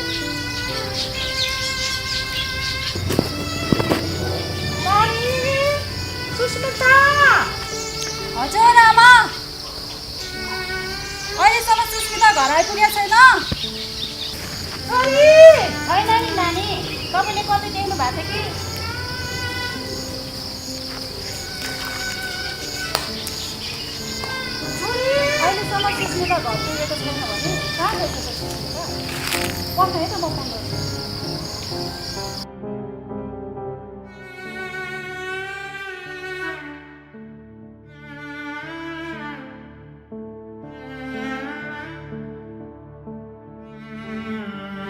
हजुर आमा, अहिलेसम्म सुस्मिता घर आइपुगेको छैन? छैन नि नानी, तपाईँले कतै देख्नु भएको थियो कि? अहिलेसम्म सुस्मिता घर पुगेको छैन भने कहाँ गएको छ सुस्मिता? पक्का है त म फोन गर्छु।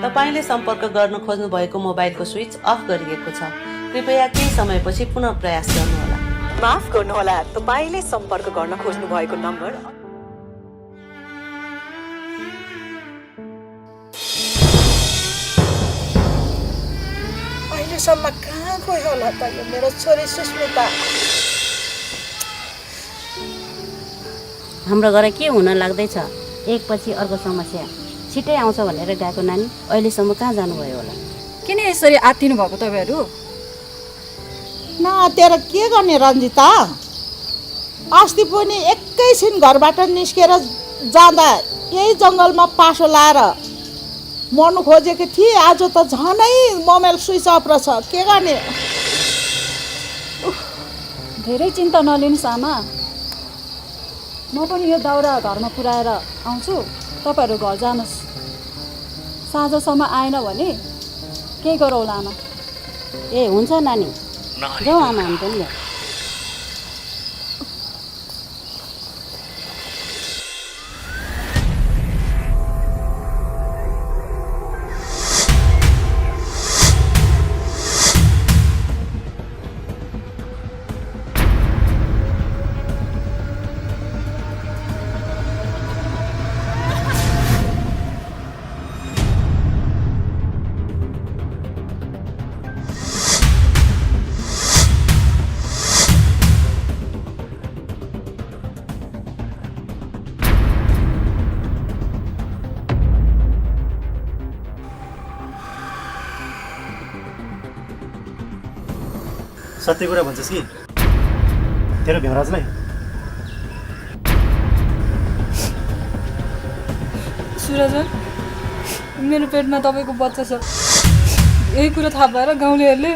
तपाईँले सम्पर्क गर्न खोज्नु भएको मोबाइलको स्विच अफ गरिएको छ। कृपया केही समयपछि पुनः प्रयास गर्नुहोला। माफ गर्नुहोला, तपाईँले सम्पर्क गर्न खोज्नु भएको नम्बर अहिलेसम्म कहाँ गयो होला त यो मेरो छोरी सुस्मिता? हाम्रो घर के हुन लाग्दैछ? एकपछि अर्को समस्या छिटै आउँछ भनेर गएको नानी अहिलेसम्म कहाँ जानुभयो होला? किन यसरी आत्तिनु भएको तपाईँहरू? नआतेर के गर्ने रन्जिता? अस्ति पनि एकैछिन घरबाट निस्केर जाँदा यही जङ्गलमा पासो लाएर मर्नु खोजेको थिएँ। आज त झनै मोबाइल स्विच अफ रहेछ, के गर्ने? धेरै चिन्ता नलिनुहोस् आमा, म पनि यो दाउरा घरमा पुऱ्याएर आउँछु। तपाईँहरू घर जानुहोस्, साँझसम्म आएन भने केही गरौँला आमा। ए हुन्छ नानी, जाउँ आमा हामी पनि। सत्य कुरा भन्छस् कि तेरो भीमराजलाई? सुरजन, मेरो पेटमा तपाईँको बच्चा छ। यही कुरा थाहा भएर गाउँलेहरूले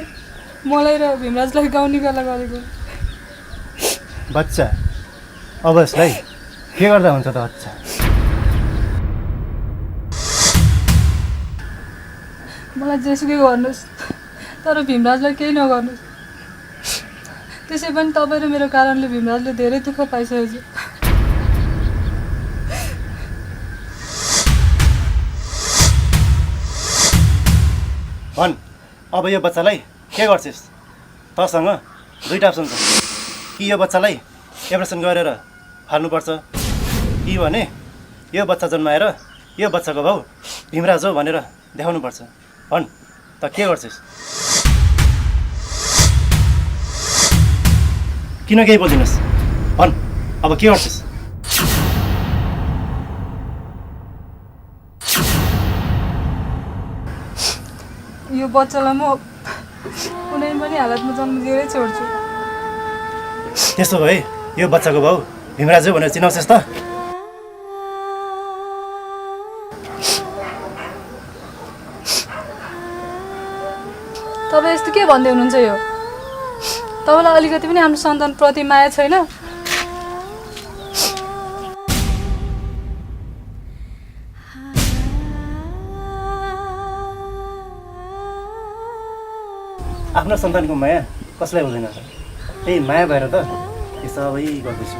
मलाई र भीमराजलाई गाउँ निकाला गरेको। बच्चा? अब यसलाई के गर्दा हुन्छ त बच्चा? मलाई जेसुकै गर्नुहोस्, तर भीमराजलाई केही नगर्नुहोस्। त्यसै पनि तपाईँ र मेरो कारणले भीमराजले धेरै दुःख पाइसकेको छ। भन्, अब यो बच्चालाई के गर्छस्? तँसँग दुईवटा अप्सन छ। कि यो बच्चालाई एब्रेसन गरेर फाल्नुपर्छ, कि भने यो बच्चा जन्माएर यो बच्चाको भाउ भीमराज हो भनेर देखाउनुपर्छ। भन्, त के गर्छस्? किन केही बोलिदिनुहोस्? भन्, अब के गर्छस्? यो बच्चालाई म कुनै पनि हालतमा जन्म दिएरै छोड्छु। त्यसो भए यो बच्चाको भाउ भीमराज हो भनेर चिनाउँछस् त? तपाईँ यस्तो के भन्दै हुनुहुन्छ? यो तपाईँलाई अलिकति पनि हाम्रो सन्तानप्रति माया छैन? आफ्नो सन्तानको माया कसलाई हुँदैन त? त्यही माया भएर त यो सबै गर्दैछु।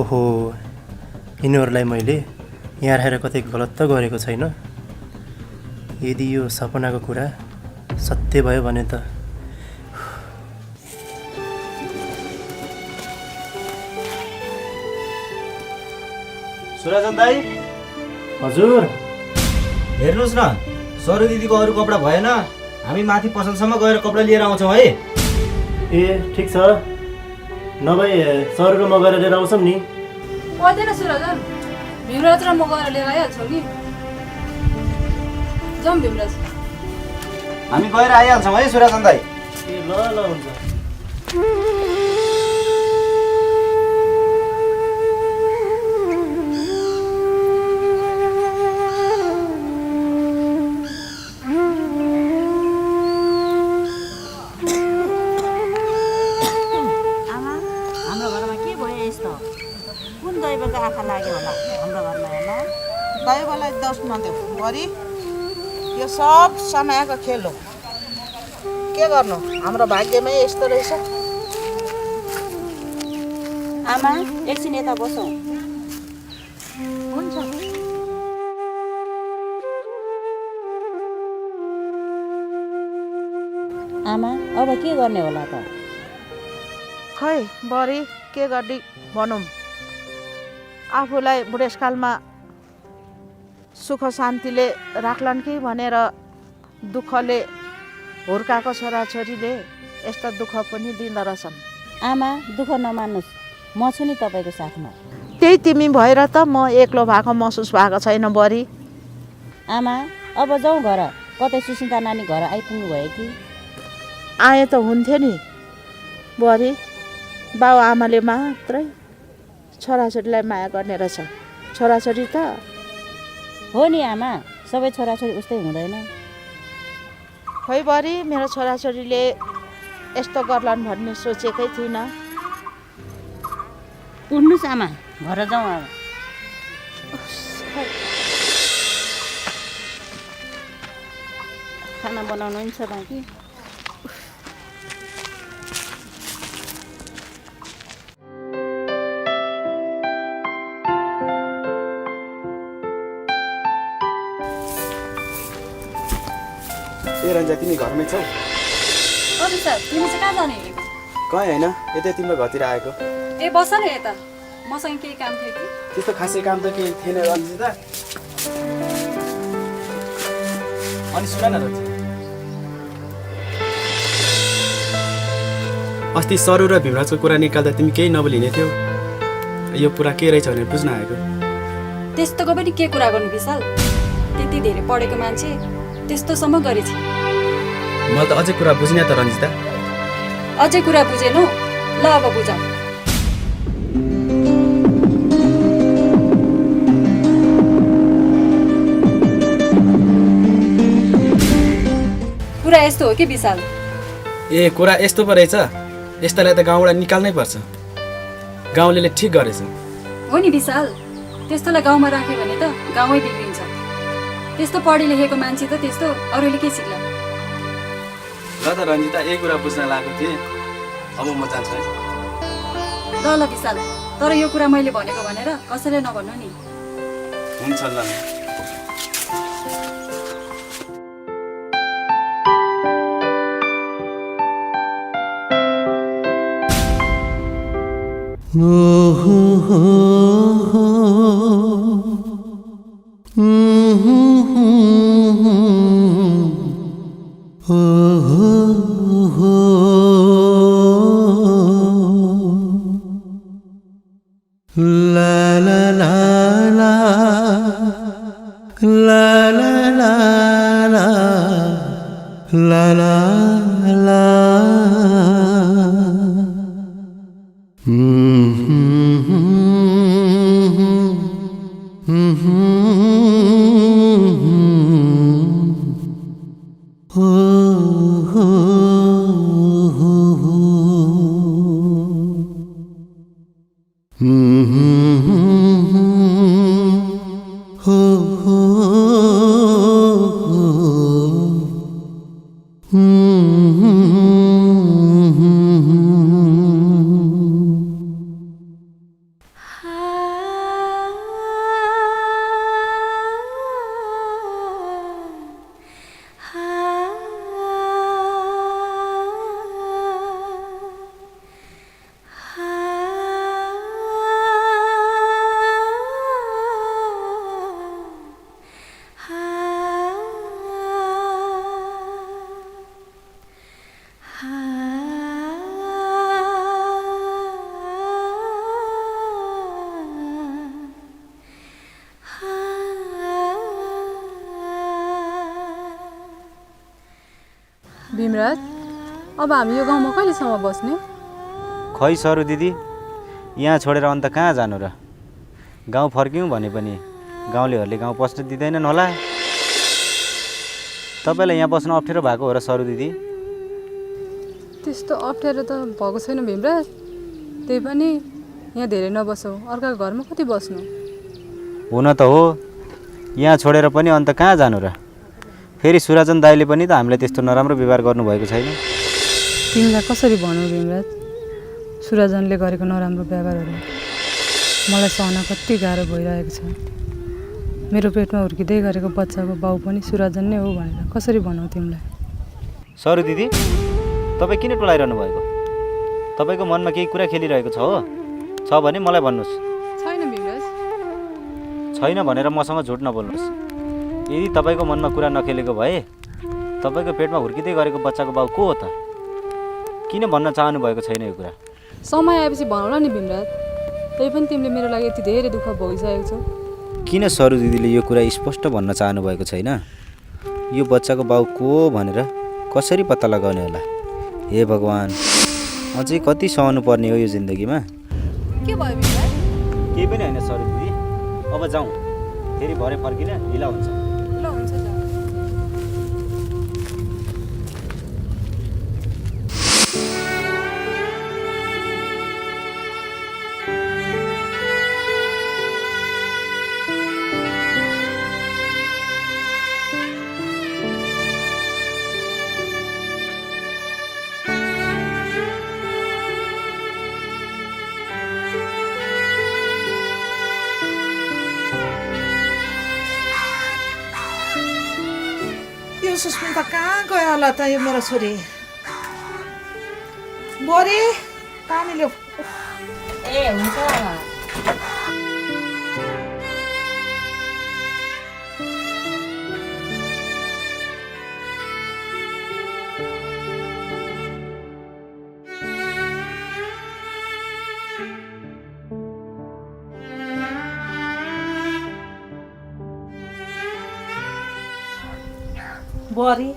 ओहो, यिनीहरूलाई मैले यहाँ राखेर कतै गलत त गरेको छैन। यदि यो सपनाको कुरा सत्य भयो भने त सुराजन दाई, हजुर। हेर्नुहोस् न, सरू दिदीको अरू कपडा भएन, हामी माथि पसलसम्म गएर कपडा लिएर आउँछौँ है। ए ठिक छ, नभए सरू र म गएर लिएर आउँछौँ नि। पर्दैन सुरजन, भीमराज र म गएर लिएर आइहाल्छौँ नि। जाउँ भीमराज। हामी गएर आइहाल्छौँ है सुराजन दाई। ए ल ल हुन्छ। हाम्रो घरमा के भयो यस्तो? कुन दैवको आँखा लाग्यो होला हाम्रो घरमा? हेर्न, दैवलाई दोष नदेऊ बरी, यो सब समयको खेल हो। के गर्नु, हाम्रो भाग्यमै यस्तो रहेछ। आमा, एकछिन यता बसौँ। हुन्छ। आमा, अब के गर्ने होला त? खै बरी, के गर्ने भनौँ। आफूलाई बुढेसकालमा सुख शान्तिले राख्लान् कि भनेर दुःखले हुर्काएको छोराछोरीले यस्ता दुःख पनि दिँदो रहेछन्। आमा, दुःख नमान्नुहोस्, म छु नि तपाईँको साथमा। त्यही तिमी भएर त म एक्लो भएको महसुस भएको छैन बरी। आमा, अब जाउँ घर। कतै सुस्मिता नानी घर आइपुग्नु भयो कि? आए त हुन्थ्यो नि बरी, बाउ आमाले मात्रै छोराछोरीलाई माया गर्ने रहेछ। छोराछोरी त हो नि आमा, सबै छोराछोरी उस्तै हुँदैन। खै बरी, मेरो छोराछोरीले यस्तो गर्लान् भन्ने सोचेकै थिइनँ। उठ्नुहोस् आमा, घर जाउँ अब। खाना बनाउनु नि छ बाँकी। ए रन्जा, तिमी घरमै छौ? अरू सर, तिमी चाहिँ कहाँ जाने हिँडेको? कहीँ होइन, यतै तिम्रो घरतिर आएको। ए बस न यता, मसँग केही काम थियो कि? त्यस्तो खासै काम त केही थिएन रन्जिता। अनि सुन न रन्जिता, अस्ति सरू र भीमराजको कुरा निकाल्दा तिमी केही नबोलिने थियौ। यो कुरा के रहेछ भनेर बुझ्न आएको। त्यस्तोको पनि के कुरा गर्नु विशाल? त्यति धेरै पढेको मान्छे त्यस्तोसम्म गरेछ। मैले त अझै कुरा बुझिनँ त रन्जिता। अझै कुरा बुझेनौ? ल अब बुझ। कुरा यस्तो हो कि विशाल? ए कुरा यस्तो पो रहेछ? यस्तालाई त गाउँबाट निकाल्नै पर्छ। गाउँले ठिक गरेछ। हो नि विशाल, त्यस्तोलाई गाउँमा राख्यो भने त गाउँै बिग्रिन्छ। त्यस्तो पढे लेखेको मान्छे त त्यस्तो अरूले के सिक्ला? ल त रन्जिता, यही कुरा बुझ्न लागेको थिएँ। अब म जान्छु है। ल ल विशाल, तर यो कुरा मैले भनेको भनेर कसैले नभन्नु नि। हुन्छ ल। La la la la la la la la la la Hmm. Bhimraj अब हामी यो गाउँमा कहिलेसम्म बस्ने? खै सरू दिदी, यहाँ छोडेर अन्त कहाँ जानु र? गाउँ फर्क्यौँ भने पनि गाउँलेहरूले गाउँ पस्न दिँदैनन् होला। तपाईँलाई यहाँ बस्न अप्ठ्यारो भएको हो र सरू दिदी? त्यस्तो अप्ठ्यारो त भएको छैन भीमराज, त्यही पनि यहाँ धेरै नबसौ, अर्काको घरमा कति बस्नु? हुन त हो, यहाँ छोडेर पनि अन्त कहाँ जानु र? फेरि सुराजन दाइले पनि त हामीलाई त्यस्तो नराम्रो व्यवहार गर्नुभएको छैन। तिमीलाई कसरी भनौँ भीमराज, सुराजनले गरेको नराम्रो व्यवहारहरू मलाई सहन कति गाह्रो भइरहेको छ। मेरो पेटमा हुर्किँदै गरेको बच्चाको बाउ पनि सुराजन नै हो भनेर कसरी भनौँ तिमीलाई? सरू दिदी, तपाईँ किन टोलाइरहनु भएको? तपाईँको मनमा केही कुरा खेलिरहेको छ हो? छ भने मलाई भन्नुहोस्। छैन भीमराज। छैन भनेर मसँग झुट नबोल्नुहोस्। यदि तपाईँको मनमा कुरा नखेलेको भए तपाईँको पेटमा हुर्किँदै गरेको बच्चाको बाउ को हो त? किन भन्न चाहनु भएको छैन यो कुरा? समय आएपछि भनौँला नि भीमराज, त्यही पनि तिमीले मेरो लागि यति धेरै दुःख भोगिसकेको छौ। किन सरू दिदीले यो कुरा स्पष्ट भन्न चाहनु भएको छैन? यो बच्चाको बाउ को हो भनेर कसरी पत्ता लगाउने होला? हे भगवान्, अझै कति सहनु पर्ने हो यो जिन्दगीमा? के भयो भीमराज? केही पनि होइन सरू दिदी, अब जाउँ, फेरि भरे फर्किने ढिला हुन्छ। ल हुन्छ त। सुस्मिता कहाँ गयो होला त यो मेरो छोरी? बोरी पानी ल्याऊ। ए हुन्छ। बुहारी,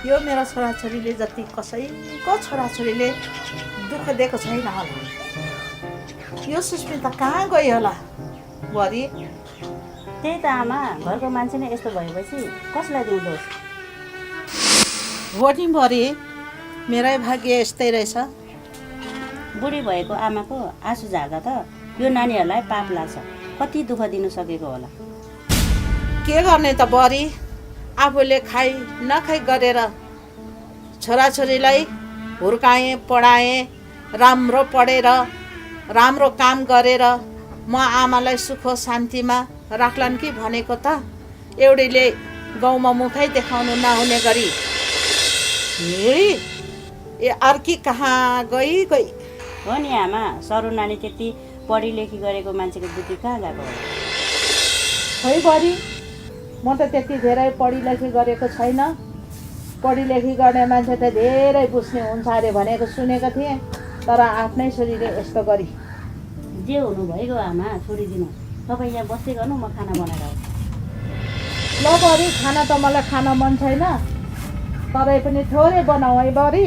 यो मेरो छोराछोरीले जति कसैको छोराछोरीले दुःख दिएको छैन होला। यो सुस्मिता कहाँ गयो होला बुहारी? त्यही त आमा, घरको मान्छे नै यस्तो भएपछि कसलाई दिउँदोस्? हो नि बुहारी, मेरै भाग्य यस्तै रहेछ। बुढी भएको आमाको आँसु झार्दा त यो नानीहरूलाई पाप लाग्छ। कति दुःख दिनु सकेको होला। के गर्ने त बुहारी, आफूले खाइ नखाइ गरेर छोराछोरीलाई हुर्काएँ, पढाएँ, राम्रो पढेर राम्रो काम गरेर म आमालाई सुख शान्तिमा राख्लान् कि भनेको त एउटैले गाउँमा मुखै देखाउनु नहुने गरी ए अर्की कहाँ गई गई। हो नि आमा, सरू नानी त्यति पढी लेखी गरेको मान्छेको बुद्धि कहाँ गएको होला? है बुहारी, म त त्यति धेरै पढी लेखी गरेको छैन। पढी लेखी गर्ने मान्छे त धेरै बुझ्ने हुन्छ अरे भनेको सुनेको थिएँ, तर आफ्नै छोरीले यस्तो गरी। जे हुनु भइगयो आमा, छोडिदिनु। तपाईँ यहाँ बस्दै गर्नु, म खाना बनाएर आउँछु। ल बुहारी, खाना त मलाई खान मन छैन, तरै पनि थोरै बनाऊ है बुहारी।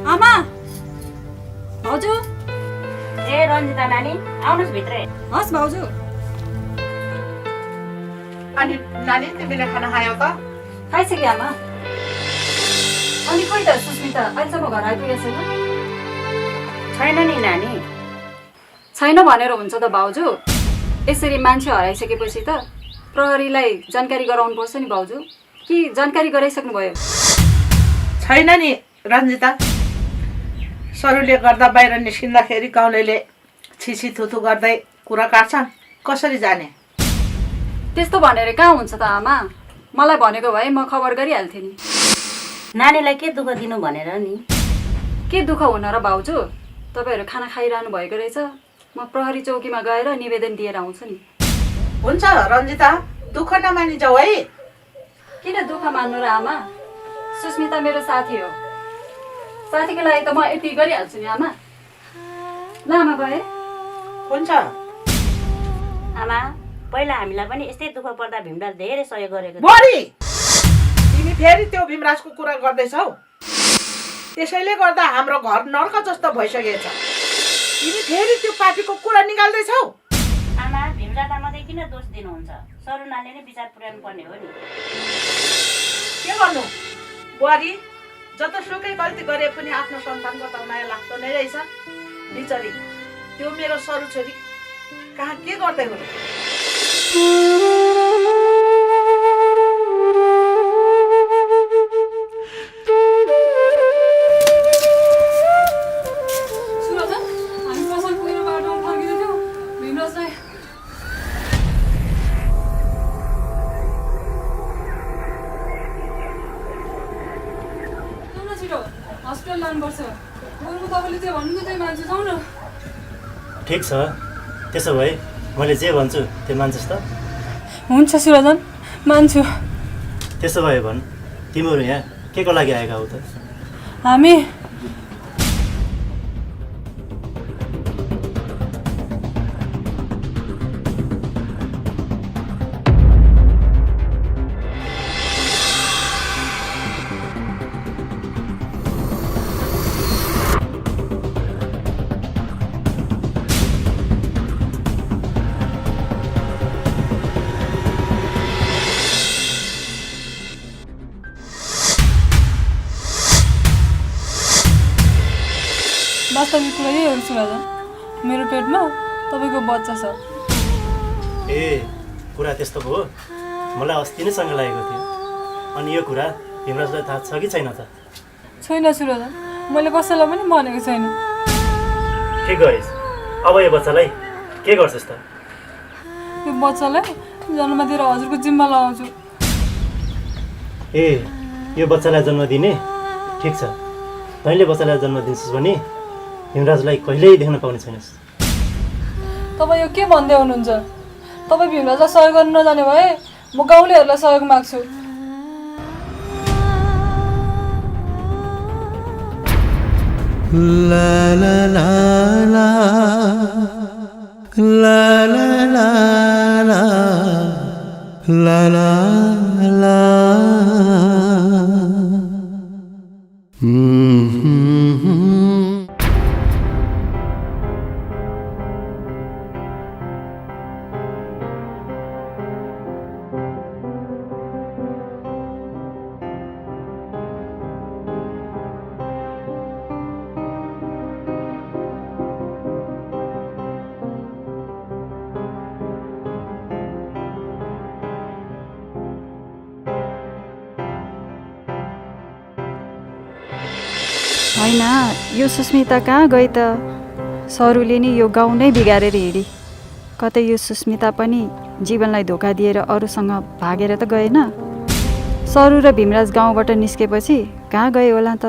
आमा, भाउजू। ए रन्जिता नानी, आउनुहोस् भित्रै। हस् भाउजू। अनि नानी, तिमीले खाना खायौ त? खाइसक्यो आमा। अनि खोइ त सुस्मिता अहिलेसम्म घर आइपुगेको छैन? छैन नि नानी। छैन भनेर हुन्छ त भाउजू? यसरी मान्छे हराइसकेपछि त प्रहरीलाई जानकारी गराउनुपर्छ नि भाउजू, कि जानकारी गराइसक्नुभयो? छैन नि रन्जिता, सरुले गर्दा बाहिर निस्किँदाखेरि गाउँलेले छिछि थुथु गर्दै कुरा काट्छन्, कसरी जाने? त्यस्तो भनेर कहाँ हुन्छ त आमा? मलाई भनेको भए म खबर गरिहाल्थेँ नि। नानीलाई के दुःख दिनु भनेर नि। के दुःख हुन र भाउजू? तपाईँहरू खाना खाइरहनु भएको रहेछ, म प्रहरी चौकीमा गएर निवेदन दिएर आउँछु नि। हुन्छ रन्जिता, दुःख नमानिजाऊ है। किन दुःख मान्नु र आमा? सुस्मिता मेरो साथी हो, साथीको लागि त म यति गरिहाल्छु नि आमा। ल आमा गए। हुन्छ आमा, पहिला हामीलाई पनि यस्तै दुःख पर्दा भीमराज धेरै सहयोग गरेको थियो। बढी तिमी फेरि त्यो भीमराजको कुरा गर्दैछौ, त्यसैले गर्दा हाम्रो घर नर्क जस्तो भइसकेछ। तिमी फेरि त्यो पार्टीको कुरा निकाल्दैछौ। आमा, भीमराजलाई मात्रै किन दोष दिनुहुन्छ? सरुनाले नै विचार पुर्याउनु पर्ने हो नि। के गर्नु बुहारी, जतासुकै गल्ती गरे पनि आफ्नो सन्तानको त माया लाग्दो नै रहेछ। बिचरी त्यो मेरो सरू छोरी कहाँ के गर्दै हो? हस्पिटल लानुपर्छ। बरु तपाईँले जे भन्नु त्यही मान्छु, जाउँ न। ठिक छ, त्यसो भए मैले जे भन्छु त्यो मान्छस् त? हुन्छ सुरजन, मान्छु। त्यसो भए भन्, तिमीहरू यहाँ के को लागि आएका हौ त? हामी वास्तविक कुरा यही हो सुरजन, मेरो पेटमा तपाईँको बच्चा छ। ए, कुरा त्यस्तो हो? मलाई अस्ति नै सँग लागेको थियो। अनि यो कुरा भीमराजलाई थाहा छ कि छैन त? छैन सुरजन, मैले कसैलाई पनि भनेको छैन। ठिक गरिस्। अब यो बच्चालाई के गर्छस् त? यो बच्चालाई जन्म दिएर हजुरको जिम्मा लगाउँछु। ए, यो बच्चालाई जन्म दिने? ठिक छ, तैँले बच्चालाई जन्म दिन्छस् भने भीमराजलाई कहिल्यै देख्न पाउने छैनस्। तपाईँ यो के भन्दै हुनुहुन्छ? तपाईँ भीमराजलाई सहयोग गर्न नजाने भए म गाउँलेहरूलाई सहयोग माग्छु। ला ला ला ला ला ला ला ला ला ला होइन, यो सुस्मिता कहाँ गई त? सरुले नि यो गाउँ नै बिगारेर हिँडी। कतै यो सुस्मिता पनि जीवनलाई धोका दिएर अरूसँग भागेर त गएन? सरू र भीमराज गाउँबाट निस्केपछि कहाँ गए होला त?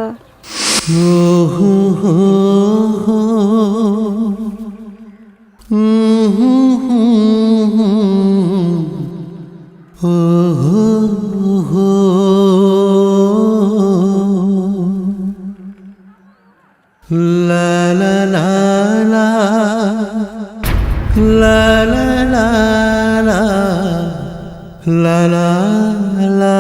La la la la la la la la la la la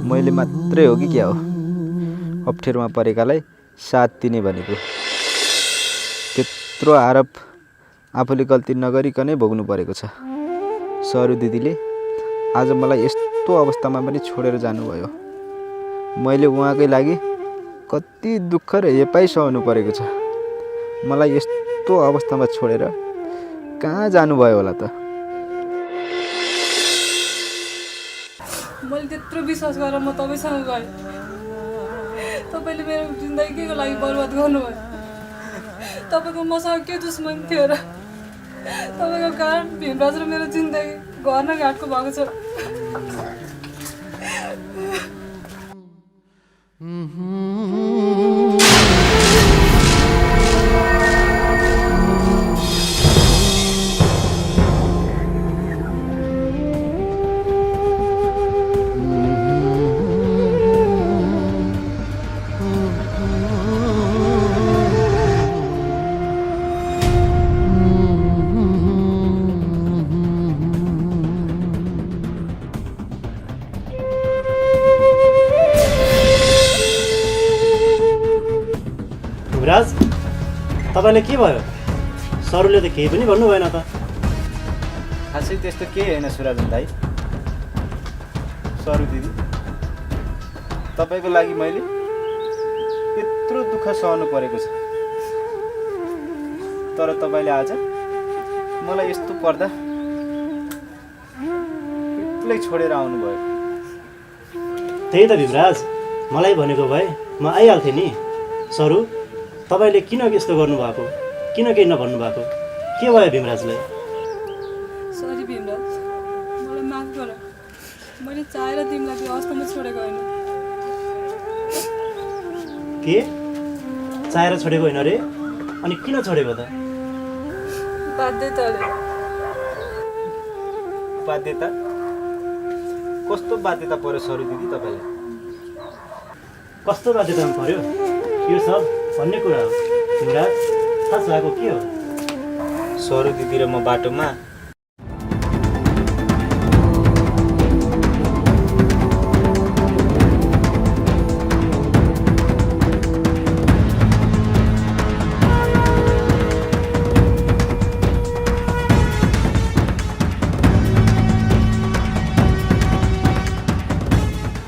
मैले मात्रै हो कि क्या हो अप्ठ्यारोमा परेकालाई साथ दिने भनेको? त्यत्रो आरोप आफूले गल्ती नगरिकनै भोग्नु परेको छ। सरू दिदीले आज मलाई यस्तो अवस्थामा पनि छोडेर जानुभयो। मैले उहाँकै लागि कति दुःख र हेपाइ सहनु परेको छ। मलाई यस्तो अवस्थामा छोडेर कहाँ जानुभयो होला त? मैले त्यत्रो विश्वास गरेर म तपाईँसँग गएँ। तपाईँले मेरो जिन्दगी केको लागि बर्बाद गर्नुभयो? तपाईँको मसँग के दुश्मन थियो र? तपाईँको कारण भीमराज र मेरो जिन्दगी घर न घाटको भएको छ। युवराज, तपाईँले के भयो? सरुले त केही पनि भन्नु भएन त। खासै त्यस्तो केही होइन सुराजन दाई। सरू दिदी, तपाईँको लागि मैले यत्रो दुःख सहनु परेको छ, तर तपाईँले आज मलाई यस्तो पर्दा एक्लै छोडेर आउनुभयो। त्यही त युवराज, मलाई भनेको भए म आइहाल्थेँ नि। सरू, तपाईँले किन यस्तो गर्नुभएको? किन केही नभन्नु भएको? के भयो भीमराजलाई? सरी भीमराज, मलाई माफ गर। मैले चाहेर तिमीलाई त्यो अवस्थामा छोडेको होइन। के चाहेर छोडेको होइन रे? अनि किन छोडेको त? बाध्यताले। बाध्यता? कस्तो बाध्यता पर्यो सरू दिदी तपाईँलाई? कस्तो बाध्यतामा पर्यो यो सब भन्ने कुरा हो। युवराज, खास भएको के हो? सरू दिदी र म बाटोमा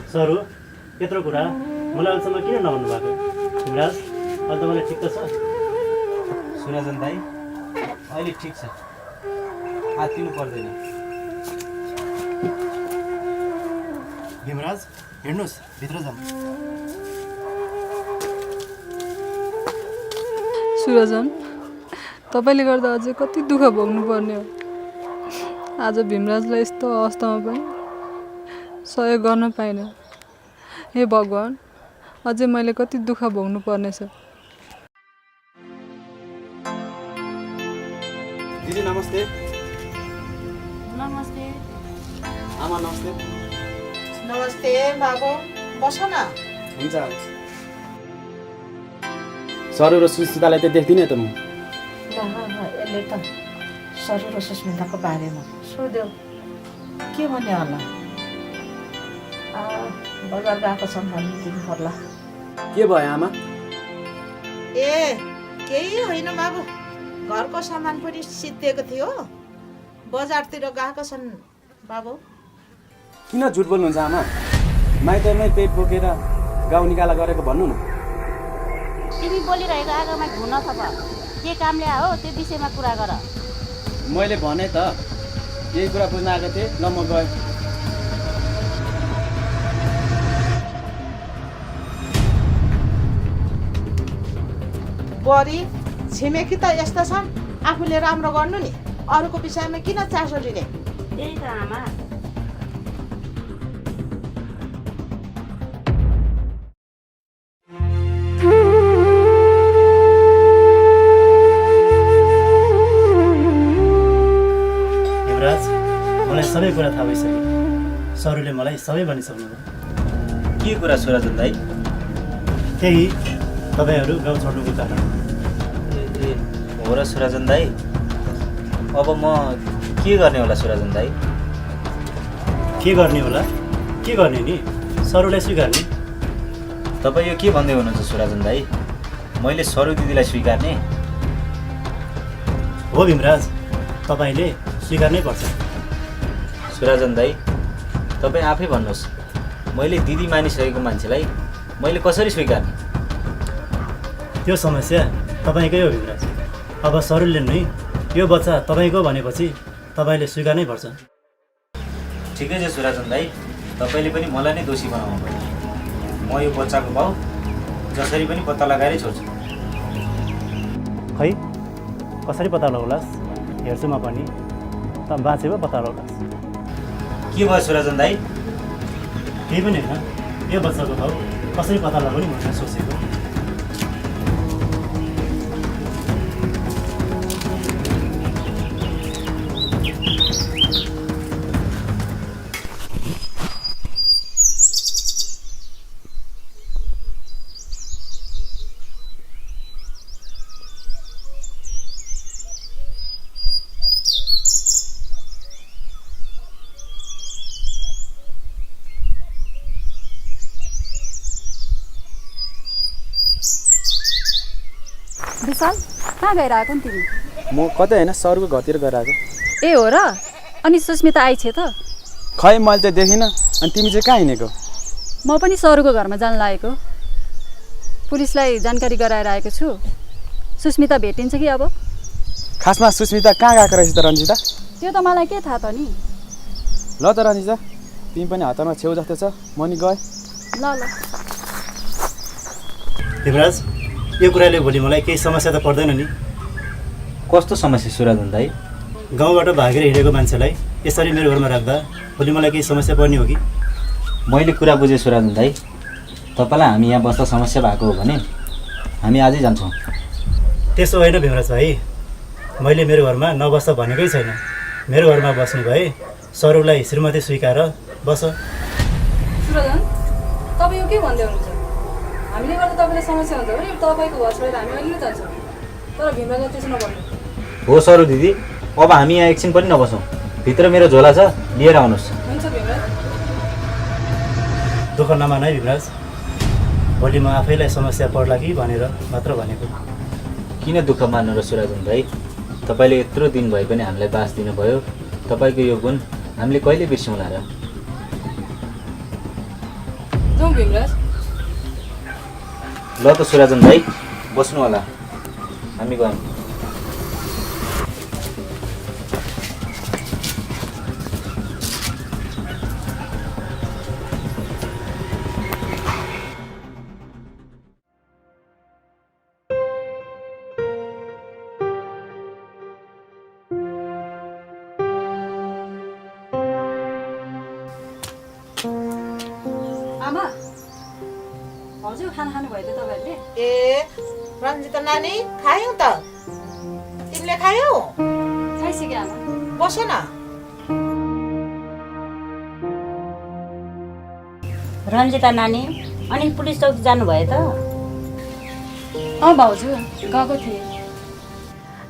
सरू, यत्रो कुरा मलाई अहिलेसम्म किन नभन्नु भएको? युवराज, अहिले त मलाई ठिक त छ। सुराजन दाई, अहिले ठिक छ, आत्तिनु पर्दैन। भीमराज, हिँड्नुहोस्, भित्र जाउँ। सुरजन, तपाईँले गर्दा अझै कति दुःख भोग्नु पर्ने हो। आज भीमराजलाई यस्तो अवस्थामा पनि सहयोग गर्न पाइनँ। हे भगवान्, अझै मैले कति दुःख भोग्नु पर्नेछ। दिदी नमस्ते। नमस्ते। आमा नमस्ते। नमस्ते बाबु, बस न। हुन्छ। सरू र सुस्मितालाई त देख्दिनँ त म। यसले त सरू र सुस्मिताको बारेमा सोध्यो, के भन्ने होला? बजार गएको छन् भनिदिनु पर्ला। के भयो आमा? ए केही होइन बाबु, घरको सामान पनि सिद्धिएको थियो, बजारतिर गएको छन् बाबु। किन झुट बोल्नुहुन्छ आमा? माइतमै पेट बोकेर गाउँ निकाला गरेको भन्नु न। तिमी बोलिरहेको आगोमा घुन थप। के कामले हो त्यो विषयमा कुरा गर। मैले भने त यही कुरा बुझ्न आएको थिएँ, ल म गएँ। बरी छिमेकी त यस्ता छन्, आफूले राम्रो गर्नु नि, अरूको विषयमा किन चासो लिने? त्यही त आमा। युवराज, मलाई सबै कुरा थाहा भइसक्यो। सरूले मलाई सबै भनिसक्नुभयो। के कुरा सुराजन दाई? त्यही तपाईँहरू गाउँ छोड्नुको कारण। ए हो र सुराजन दाई, अब म के गर्ने होला सुराजन दाई? के गर्ने होला? के गर्ने नि? सरूलाई स्वीकार्ने। तपाईँ यो के भन्दै हुनुहुन्छ सुराजन दाई? मैले सरू दिदीलाई स्वीकार्ने? हो भीमराज, तपाईँले स्वीकार्नै पर्छ। सुराजन दाई, तपाईँ आफै भन्नुहोस्, मैले दिदी मानिसकेको मान्छेलाई मैले कसरी स्वीकार्ने? त्यो समस्या तपाईँकै हो भिमराज। अब सरुलले नै यो बच्चा तपाईँको भनेपछि तपाईँले स्वीकार्नै पर्छ। ठिकै छ सुराजन दाई, तपाईँले पनि मलाई नै दोषी बनाउनु पर्यो। म यो बच्चाको बाउ जसरी पनि पत्ता लगाएरै छोड्छु। खै कसरी पत्ता लगाउलास्? हेर्छु म पनि, त बाँचे पो पत्ता लगाउलास्। के भयो सुराजन दाई? केही पनि होइन, यो बच्चाको बाउ कसरी पत्ता लगाउने भनेर सोचेको। विशाल कहाँ गएर आएको नि तिमी? म कतै होइन, सरको घरतिर गएर आएको। ए हो र? अनि सुस्मिता आइछ त? खै मैले त देखिनँ। अनि तिमी चाहिँ कहाँ हिँडेको? म पनि सरको घरमा जान लागेको। पुलिसलाई जानकारी गराएर आएको छु। सुस्मिता भेटिन्छ कि अब? खासमा सुस्मिता कहाँ गएको रहेछ त रन्जिता? त्यो त मलाई के थाहा त नि। ल त रन्जिता, तिमी पनि हातमा छेउ जस्तो छ, म नि गएँ। ल ल। भिमराज, यो कुराले भोलि मलाई केही समस्या त पर्दैन नि? कस्तो समस्या सुराजन दाई? गाउँबाट भागेर हिँडेको मान्छेलाई यसरी मेरो घरमा राख्दा भोलि मलाई केही समस्या पर्ने हो कि? मैले कुरा बुझेँ सुराजन दाई। तपाईँलाई हामी यहाँ बस्दा समस्या भएको हो भने हामी आजै जान्छौँ। त्यसो होइन भिमराज भाइ, मैले मेरो घरमा नबस्दा भनेकै छैन। मेरो घरमा बस्ने भए सरूलाई श्रीमती स्वीकार बस। सुरजन, तपाईँ यो के भन्दै हुनुहुन्छ? हामीले गर्दा तपाईँलाई समस्या हुन्छ भने तपाईँको घर छोडेर हामी अहिले नै जान्छौँ। तर भीमराजलाई त्यसो नभन्नु। हो सरू दिदी, अब हामी यहाँ एकछिन पनि नबसौँ। भित्र मेरो झोला छ, लिएर आउनुहोस्। हुन्छ भीमराज। दुःख नमान है भिमराज, भोलि म आफैलाई समस्या पर्ला कि भनेर मात्र भनेको। किन दुःख मान्नु र सुराजन भाइ? तपाईँले यत्रो दिन भए पनि हामीलाई बास दिनुभयो। तपाईँको यो गुण हामीले कहिले बिर्सौँला र? जाउँ भीमराज। ल त सुराजन भाइ, बस्नु होला, हामी गयौँ। आमा, हजुर खाना खानुभयो त तपाईँहरूले? ए रन्जिता नानी, खायौ त? तिमीले खायौ? खाइसक्यो आमा। बस न। रन्जिता नानी, अनि पुलिस चौकी जानुभयो त? अँ भाउजू, गएको थिएँ।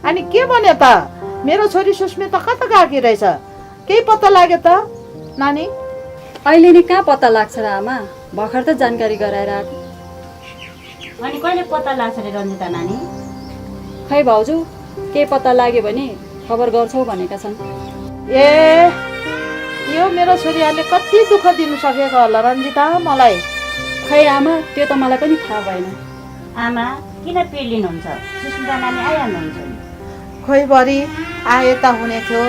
अनि के भन्यो त? मेरो छोरी सुस्मिता कता गएकी रहेछ? केही पत्ता लाग्यो त नानी? अहिले नि कहाँ पत्ता लाग्छ र आमा? भर्खर त जानकारी गराएर आएको। अनि कहिले पत्ता लाग्छ रे रन्जिता नानी? खै भाउजू, केही पत्ता लाग्यो भने खबर गर्छौ भनेका छन्। ए यो मेरो छोरीहरूले कति दुःख दिनु सकेको होला रन्जिता मलाई। खै आमा, त्यो त मलाई पनि थाहा भएन। आमा, किन पिर्लिनुहुन्छ? सुस्मिता नानी आइहाल्नुहुन्छ नि। खोइ बरी आए त हुने थियो,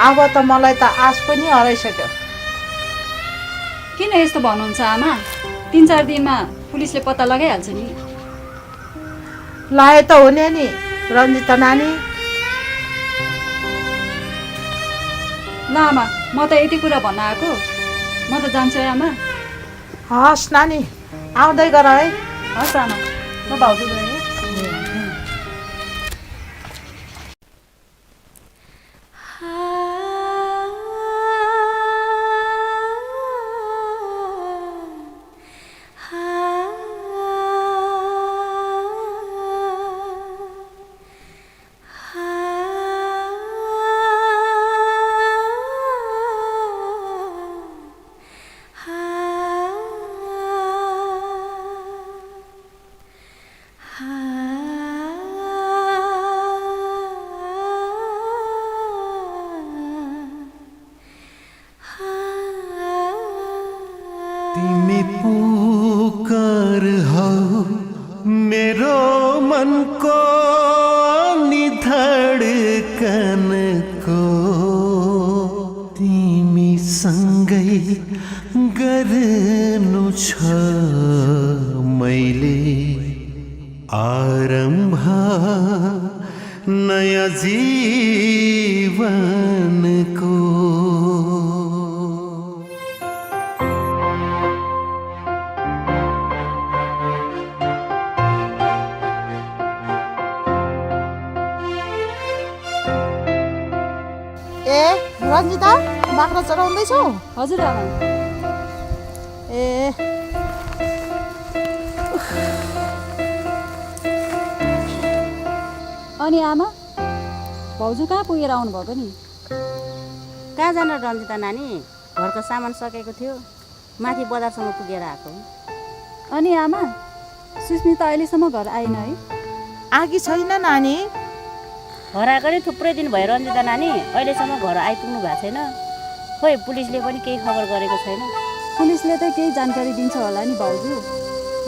अब त मलाई त आश पनि हराइसक्यो। किन यस्तो भन्नुहुन्छ आमा? 3-4 दिनमा पुलिसले पत्ता लगाइहाल्छ नि। लाए त हुने नि रन्जिता नानी। ल आमा, म त यति कुरा भन्न आएको। म त जान्छु है आमा। हस् नानी, आउँदै गर है। हस् आमा, म भाउजू गएँ। ah तिमी पुकार हौ मेरो मनको निधडकनको तिमी सँगै गर्नु छ मैले आरम्भ नयाँ जीवनको। ए रन्जिता बाख्रा चराउँदैछौ? हजुर आमा। ए अनि आमा भाउजू कहाँ पुगेर आउनुभएको नि? कहाँ जान रन्जिता नानी, घरको सामान सकेको थियो, माथि बजारसम्म पुगेर आएको। अनि आमा सुस्मिता अहिलेसम्म घर आएन है? आगी छैन नानी। घर आएको नि थुप्रै दिन भयो रन्जिता नानी, अहिलेसम्म घर आइपुग्नु भएको छैन। खोइ पुलिसले पनि केही खबर गरेको छैन। पुलिसले त केही जानकारी दिन्छ होला नि भाउजू,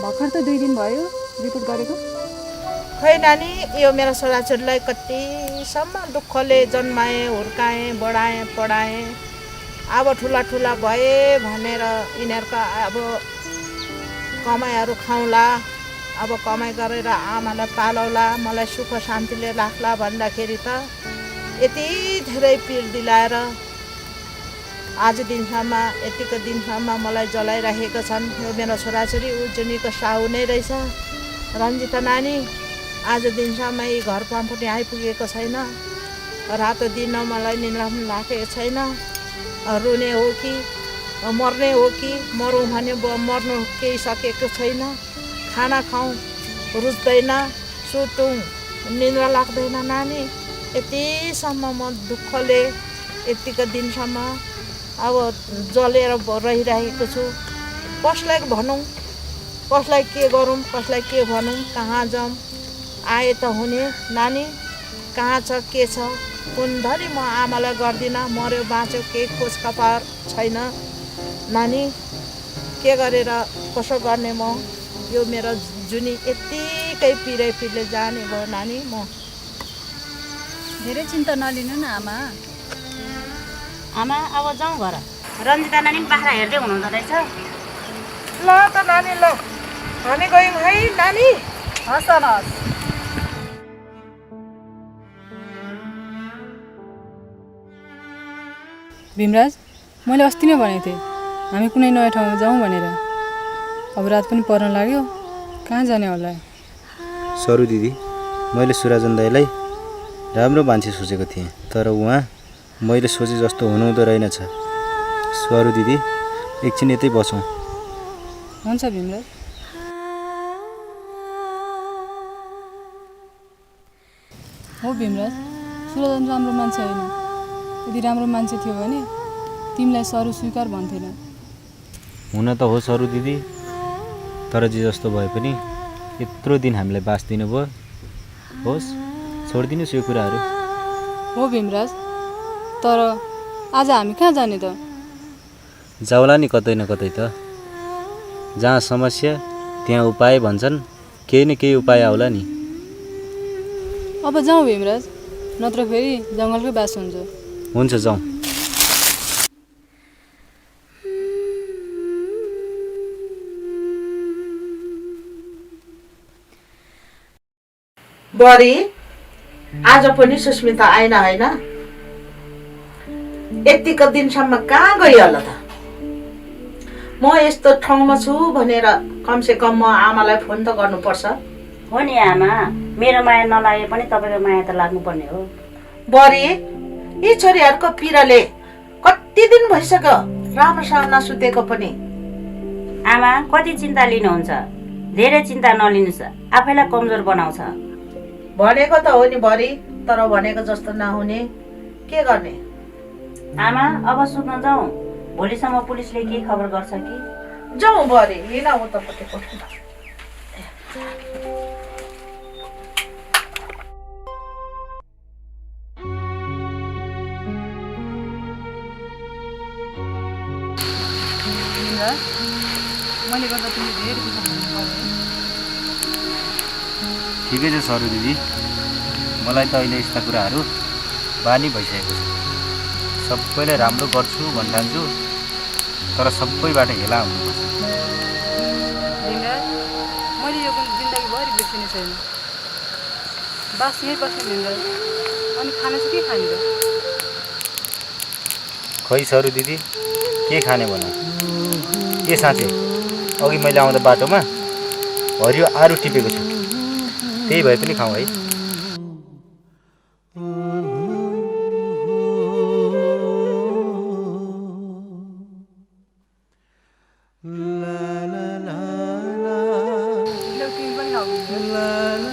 भर्खर त 2 दिन भयो रिपोर्ट गरेको। खै नानी, यो मेरो छोराछोरीलाई कतिसम्म दुःखले जन्माएँ, हुर्काएँ, बढाएँ, पढाएँ। अब ठुला ठुला भए भनेर यिनीहरूको अब कमाइहरू खाउँला, अब कमाइ गरेर आमालाई पालौला, मलाई सुख शान्तिले राख्ला भन्दाखेरि त यति धेरै पिर दिलाएर आज दिनसम्म यतिको दिनसम्म मलाई जलाइराखेका छन्। यो मेरो छोराछोरी उजुनीको साहु नै रहेछ रन्जिता नानी। आज दिनसम्म यी घरमा पनि आइपुगेको छैन। रातो दिन मलाई निन्द्रा पनि लागेको छैन। रुने हो कि मर्ने हो कि मरौँ भने मर्नु केही सकेको छैन। खाना खाउँ रुच्दैन, सुतौँ निन्द्रा लाग्दैन नानी। यतिसम्म म दुःखले यतिको दिनसम्म अब जलेर रहिरहेको छु। कसलाई भनौँ, कसलाई के गरौँ, कसलाई के भनौँ, कहाँ जाउँ? आए त हुने नानी, कहाँ छ के छ कुनधरि म आमालाई गर्दिनँ। मर्यो बाँच्यो केही खोज खबर छैन नानी। के गरेर कसो गर्ने म? यो मेरो जुनी यत्तिकै पिरले जाने भयो नानी। म धेरै चिन्ता नलिनु न आमा। आमा अब जाउँ घर। रन्जिता नानी बाख्रा हेर्दै हुनुहुँदो रहेछ। ल त नानी, ल हामी गयौँ है नानी। हस् त हस्। भीमराज, मैले अस्ति नै भनेको थिएँ हामी कुनै नयाँ ठाउँमा जाउँ भनेर। अब रात पनि पर्न लाग्यो, कहाँ जाने होला? सरू दिदी, मैले सुराजन दाईलाई राम्रो मान्छे सोचेको थिएँ, तर उहाँ मैले सोचे जस्तो हुनुहुँदो रहेनछ। सरू दिदी, एकछिन यतै बसौँ। हुन्छ भीमराज। हो भीमराज, सुराजन राम्रो मान्छे होइन। यदि राम्रो मान्छे थियो भने तिमीलाई सरू स्वीकार भन्थेन। हुन त हो सरू दिदी, तर जे जस्तो भए पनि यत्रो दिन हामीलाई बास दिनुभयो। होस्, छोडिदिनुहोस् यो कुराहरू। हो भीमराज, तर आज हामी कहाँ जाने त? जाउला नि कतै न कतै त। जहाँ समस्या त्यहाँ उपाय भन्छन्, केही न केही उपाय आउला नि। अब जाउँ भीमराज, नत्र फेरि जङ्गलकै बास हुन्छ। हुन्छ जाउँ। बरी आज पनि सुस्मिता आएन होइन? यतिको दिनसम्म कहाँ गयो होला त? म यस्तो ठाउँमा छु भनेर कमसे कम म आमालाई फोन त गर्नुपर्छ। हो नि आमा, मेरो माया नलागे पनि तपाईँको माया त लाग्नुपर्ने हो। बरी यी छोरीहरूको पिराले कति दिन भइसक्यो राम्रोसँग नसुतेको पनि। आमा कति चिन्ता लिनुहुन्छ? धेरै चिन्ता नलिनुहोस्, आफैलाई कमजोर बनाउँछ। भनेको त हो नि बरी, तर भनेको जस्तो नहुने, के गर्ने? आमा अब सुत्न जाउँ, भोलिसम्म पुलिसले केही खबर गर्छ कि? जाउँ बरी, हिँड उतापट्टिको। मैले गर्दा तिमीले धेरै दुःख पाउनु पर्यो। ठिकै छ सरू दिदी, मलाई त अहिले यस्ता कुराहरू बानी भइसकेको छ। सबैले राम्रो गर्छु भनिरहन्छु, तर सबैबाट हेला हुनुपर्छ। भीमराज, मैले यो जिन्दगीभरि बिर्सिने छैन। बास यहीँ बस्ने भीमराज, अनि खाना चाहिँ के खाने त? खै सरू दिदी, के खाने भन? ए साँच्चै, अघि मैले आउँदा बाटोमा हरियो आरु टिपेको छु, त्यही भए पनि खाउँ है।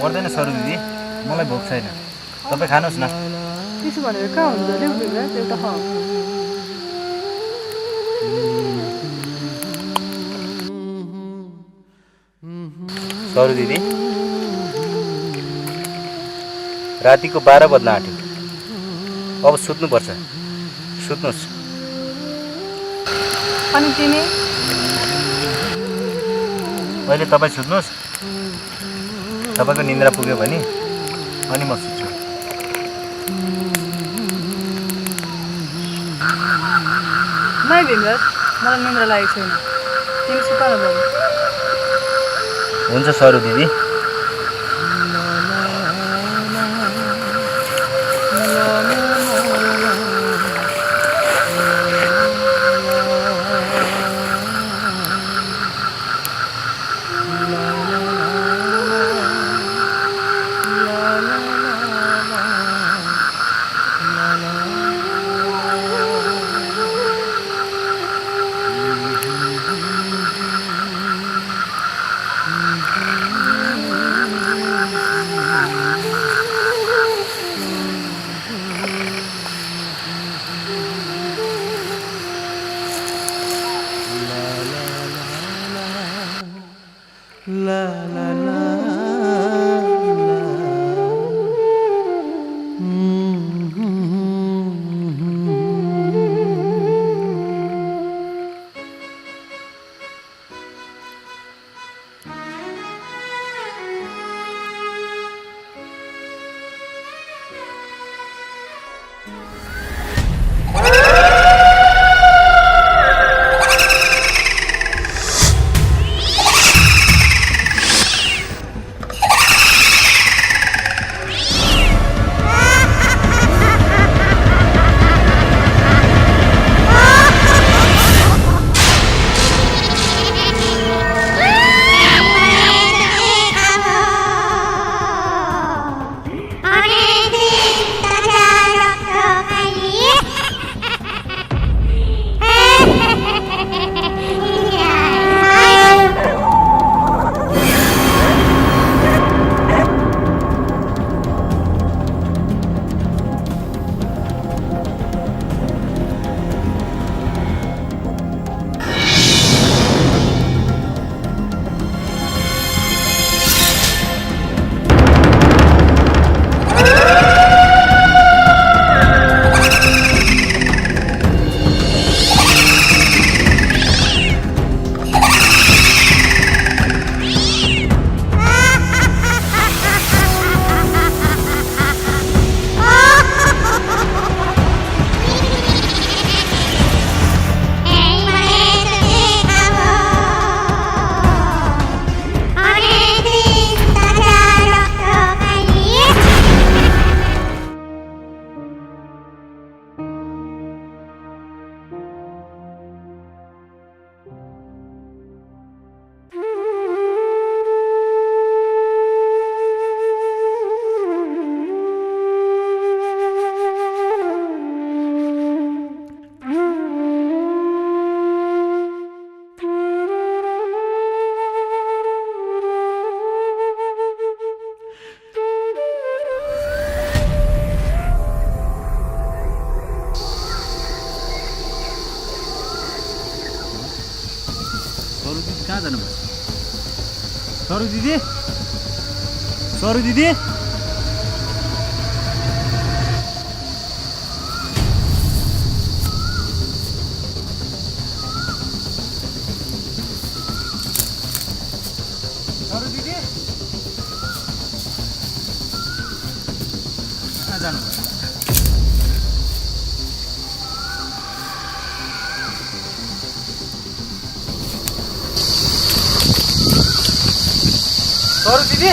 पर्दैन सरू दिदी, मलाई भोक छैन, तपाईँ खानुहोस् न। त्यसो भनेर कहाँ हुन्छ ल्याउ भीमराज, एउटा खाऊ। सरू दिदी, रातिको 12 बज्न आँट्यो, अब सुत्नुपर्छ, सुत्नुहोस्। अनि तिमी? अहिले तपाईँ सुत्नुहोस्, तपाईँको निन्द्रा पुग्यो भने अनि म सुत्छु। नै भीमराज, मलाई निन्द्रा लागेको छैन, तिमी सुता न बरु। हुन्छ सरू दिदी। कहाँ जानुभयो? सरू दिदी, सरू दिदी, अरू दिदी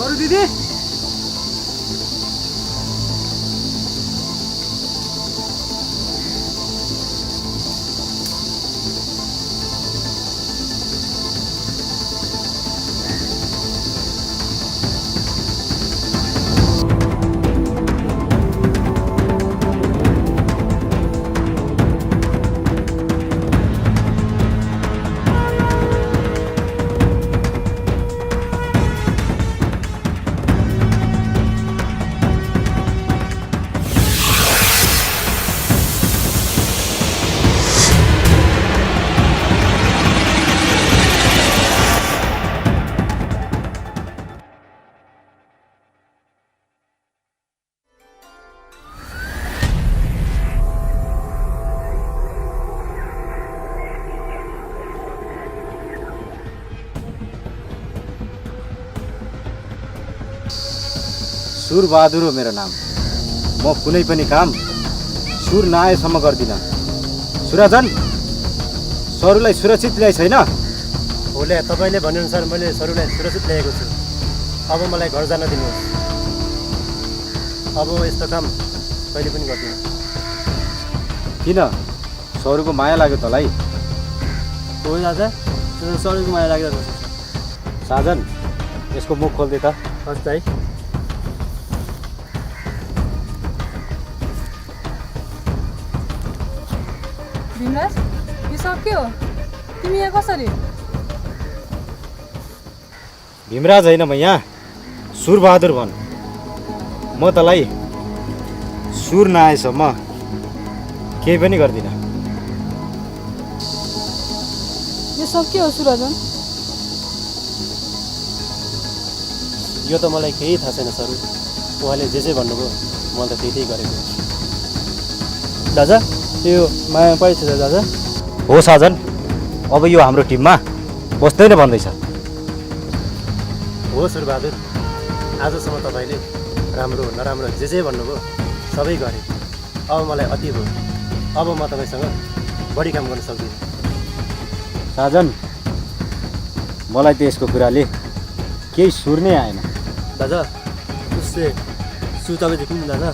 अरू दिदी सुरबहादुर हो मेरो नाम। म कुनै पनि काम सुर नआएसम्म गर्दिनँ। सुराजन, सरुलाई सुरक्षित ल्याइ छैन? भोले तपाईँले भनेअनुसार मैले सरुलाई सुरक्षित ल्याएको छु। अब मलाई घर जान दिनुहोस्। अब म यस्तो काम कहिले पनि गर्दिनँ। किन? सरुको माया लाग्यो तँलाई? हो दादा, सरुको माया लाग्यो। साजन, यसको मुख खोल्दे त। हस् दाइ। भीमराज, यो सब के हो? तिमी यहाँ कसरी? भीमराज होइन म यहाँ सुरबहादुर भन्। म तँलाई सुर नआएसम्म केही पनि गर्दिनँ। यो सब के हो सुरजन? यो त मलाई केही थाहा छैन सर। उहाँले जे भन्नुभयो म त त्यही गरेको। दादा, यो माया परेछ दादा? हो साजन, अब यो हाम्रो टिममा बस्दैन भन्दैछ। हो सुरबहादुर, आजसम्म तपाईँले राम्रो नराम्रो जे भन्नुभयो सबै गरेँ। अब मलाई अति भयो। अब म तपाईँसँग बढी काम गर्न सक्दिनँ। साजन, मलाई त यसको कुराले केही सुर नै आएन। दादा, उसले सु तपाईँदेखि नि दादा।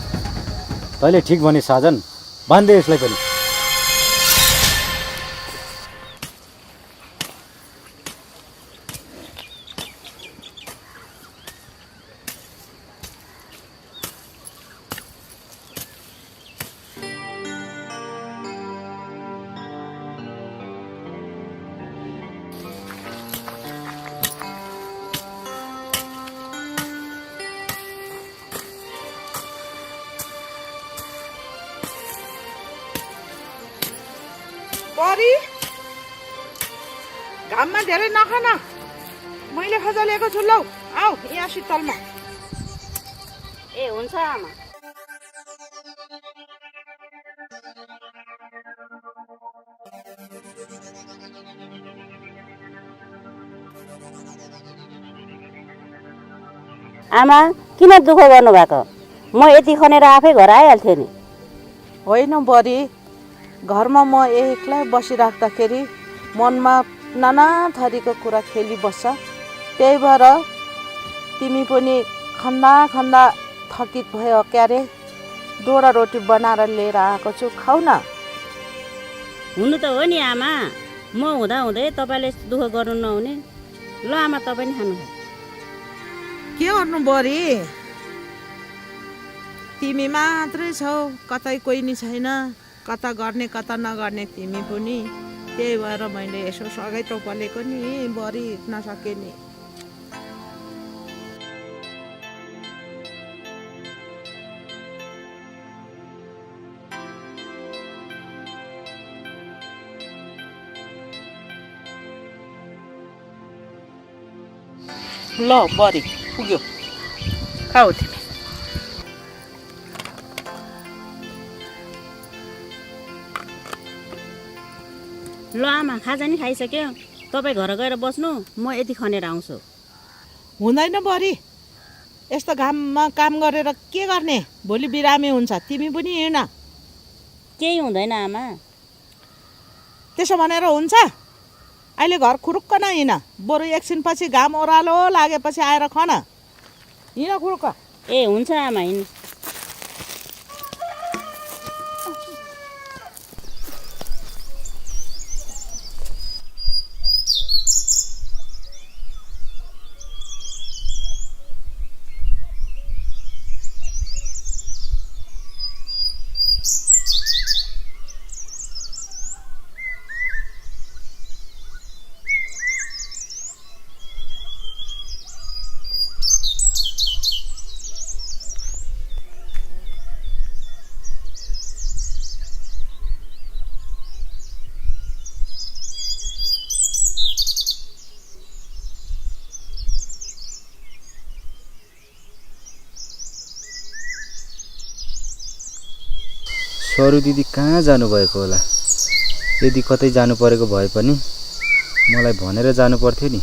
तैँले ठिक भने साजन, बाँधे यसलाई पनि। परी, घाममा धेरै नखाना, मैले खजा लिएको छु। लौ आऊ यहाँ शीतलमा। ए हुन्छ आमा। आमा, किन दुःख गर्नुभएको? म यति खनेर आफै घर आइहाल्थेँ नि। होइन बरी, घरमा म एक्लै बसिराख्दाखेरि मनमा नाना थरीको कुरा खेलिबस्छ। त्यही भएर तिमी पनि खन्दा खन्दा थकित भयो क्यारे। डोरा रोटी बनाएर लिएर आएको छु, खाऊ न। हुनु त हो नि आमा, म हुँदा हुँदै तपाईँले दुःख गर्नु नहुने। ल आमा, तपाईँ नि खानु। के गर्नु बरी, तिमी मात्रै छौ, कतै कोही नि छैन। कता गर्ने कता नगर्ने तिमी पनि। त्यही भएर मैले यसो सगैँतो पलेको नि बरी, नसके नि। ल बरी पुग्यो, खाऊ तिमी। ल आमा, खाजा नि खाइसक्यो। तपाईँ घर गएर बस्नु, म यति खनेर आउँछु। हुँदैन बरी, यस्तो घाममा काम गरेर के गर्ने? भोलि बिरामी हुन्छ। तिमी पनि हिँड। केही हुँदैन आमा। त्यसो भनेर हुन्छ? अहिले घर खुरुक्क न हिँड। बरु एकछिनपछि घाम ओह्रालो लागेपछि आएर खन। हिँड खुरुक्क। ए हुन्छ आमा हिँड्नु। सरू दिदी कहाँ जानुभएको होला? यदि कतै जानु परेको भए पनि मलाई भनेर जानु पर्थ्यो नि।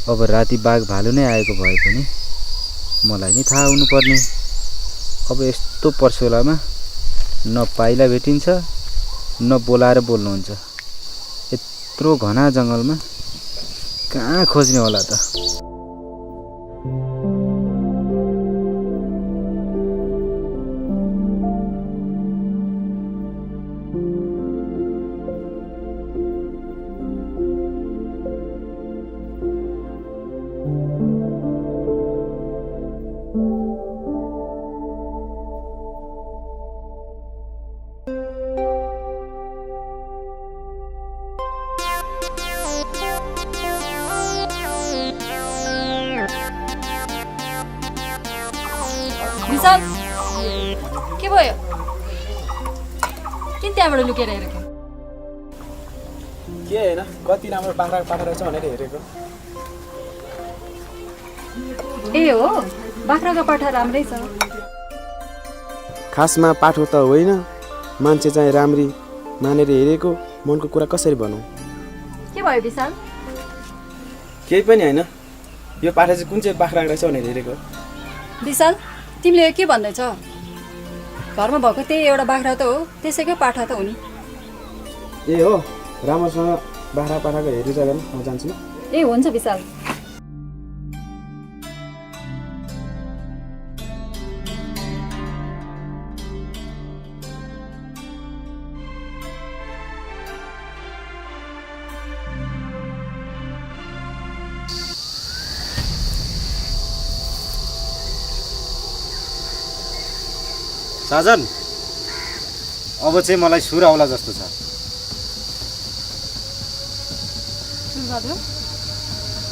अब राति बाघ भालु नै आएको भए पनि मलाई नै थाहा हुनुपर्ने। अब यस्तो पर्सोलामा न पाइला भेटिन्छ न बोलाएर बोल्नुहुन्छ। यत्रो घना जङ्गलमा कहाँ खोज्ने होला त? विशाल के भयो? किन त्यहाँबाट लुकेर हेरेको? के होइन, कति राम्रो बाख्राको पाठा रहेछ भनेर हेरेको। ए हो, बाख्राको पाठा राम्रै छ। खासमा पाठो त होइन, मान्छे चाहिँ राम्री मानेर हेरेको। मनको कुरा कसरी भनौँ? के भयो विशाल? केही पनि होइन, यो पाठा चाहिँ कुन चाहिँ बाख्रा रहेछ भनेर हेरेको। विशाल तिमीले के भन्दैछौ? घरमा भएको त्यही एउटा बाख्रा त हो, त्यसैकै पाठा त हो नि। ए हो, राम्रोसँग बाख्रा पाठाको हेरिन्छ भने म जान्छु ल। ए हुन्छ विशाल। साजन, अब चाहिँ मलाई सुर आउला जस्तो छ।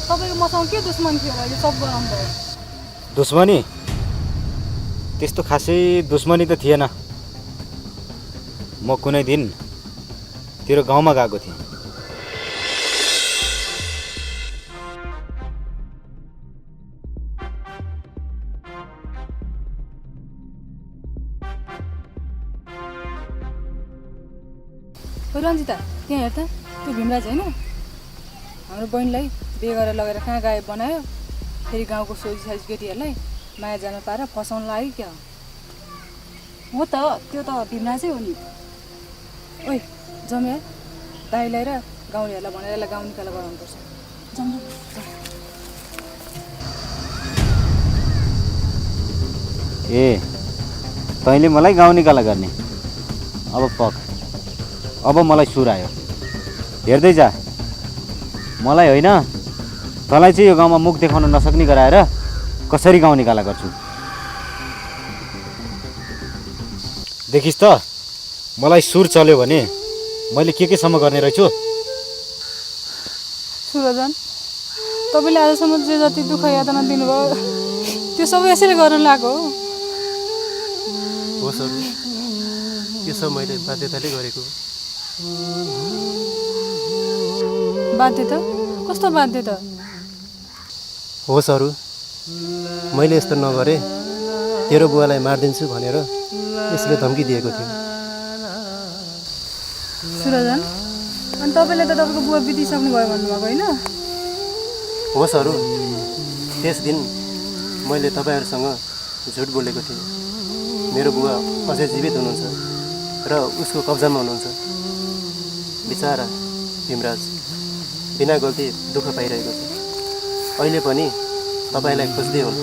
तपाईँको मसँग के दुश्मन थियो अहिले सब गराउनु भयो? दुश्मनी? त्यस्तो खासै दुश्मनी त थिएन। म कुनै दिन तेरो गाउँमा गएको थिएँ। रन्जिता त्यहाँ हेर त, त्यो भीमराज होइन? हाम्रो बहिनीलाई बिहे गरेर लगेर कहाँ गायब बनायो। फेरि गाउँको सोझी केटीहरूलाई माया जान पाएर फसाउनु लाग्यो क्या हो त? त्यो त भीमराजै हो नि। ओइ जम्या दाइलाई र गाउँलेहरूलाई भनेर यसलाई गाउँ निकाला गराउनुपर्छ। ए, तैँले मलाई गाउँ निकाला गर्ने? अब पक, अब मलाई सुर आयो। हेर्दै जा, मलाई होइन तँलाई चाहिँ यो गाउँमा मुख देखाउन नसक्ने गराएर कसरी गाउँ निकाला गर्छु। देखिस् त, मलाई सुर चल्यो भने मैले के सम्म गर्ने रहेछु। सुरजन, तपाईँले आजसम्म जे जति दुःख यातना दिनुभयो त्यो सबै यसरी गर्न लाग्यो हो सर, यो सब मैले बाध्यताले गरेको। बाध्यता? कस्तो बाध्यता? हो सर, मैले यस्तो नगरे तेरो बुवालाई मारिदिन्छु भनेर यसले धम्की दिएको थियो। सुरजन, अनि तपाईँले त तपाईँको बुवा बितिसक्नु भयो भन्नुभएको होइन? हो सर, त्यस दिन मैले तपाईँहरूसँग झुट बोलेको थिएँ। मेरो बुवा अझै जीवित हुनुहुन्छ र उसको कब्जामा हुनुहुन्छ। बिचारा भीमराज बिना गल्ती दुःख पाइरहेको छ। अहिले पनि तपाईँलाई खोज्दै हुन्।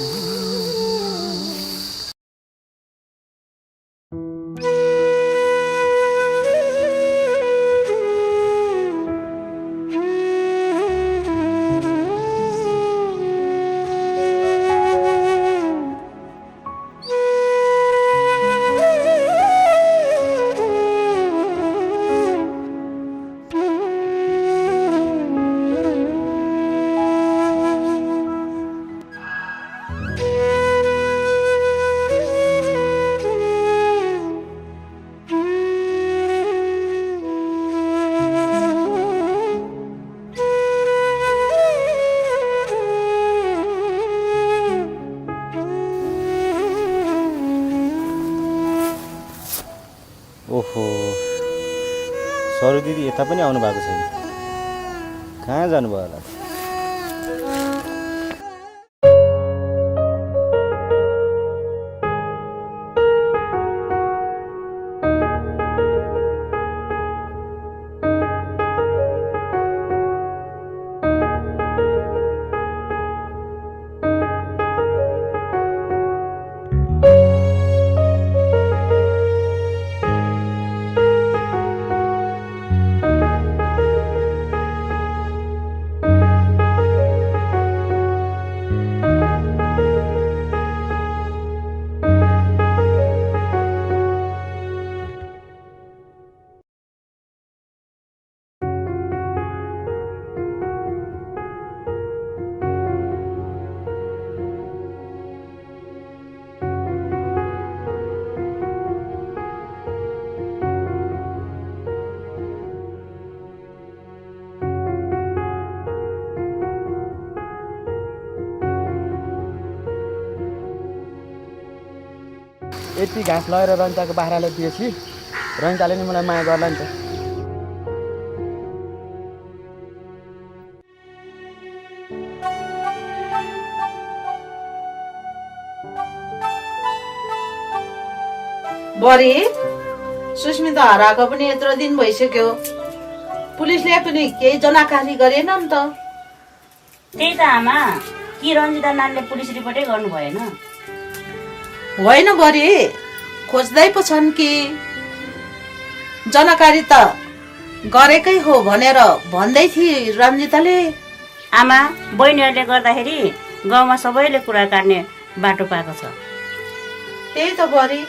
ओहो, सरू दिदी यता पनि आउनु भएको छैन। कहाँ जानुभयो होला? यति घाँस लगेर रन्ताको बाख्रालाई दिएपछि रन्ताले नि मलाई माया गर्ला नि त। बरी सुस्मिता हराएको पनि यत्रो दिन भइसक्यो, पुलिसले पनि केही जनाकारी गरेन नि त। त्यही त आमा, कि रन्जिता नानले पुलिस रिपोर्टै गर्नु भएन? होइन बरी, खोज्दै पो छन् कि जानकारी त गरेकै हो भनेर भन्दै थिए रन्जिताले। आमा, बहिनीहरूले गर्दाखेरि गाउँमा सबैले कुरा काट्ने बाटो पाएको छ। त्यही त बरी,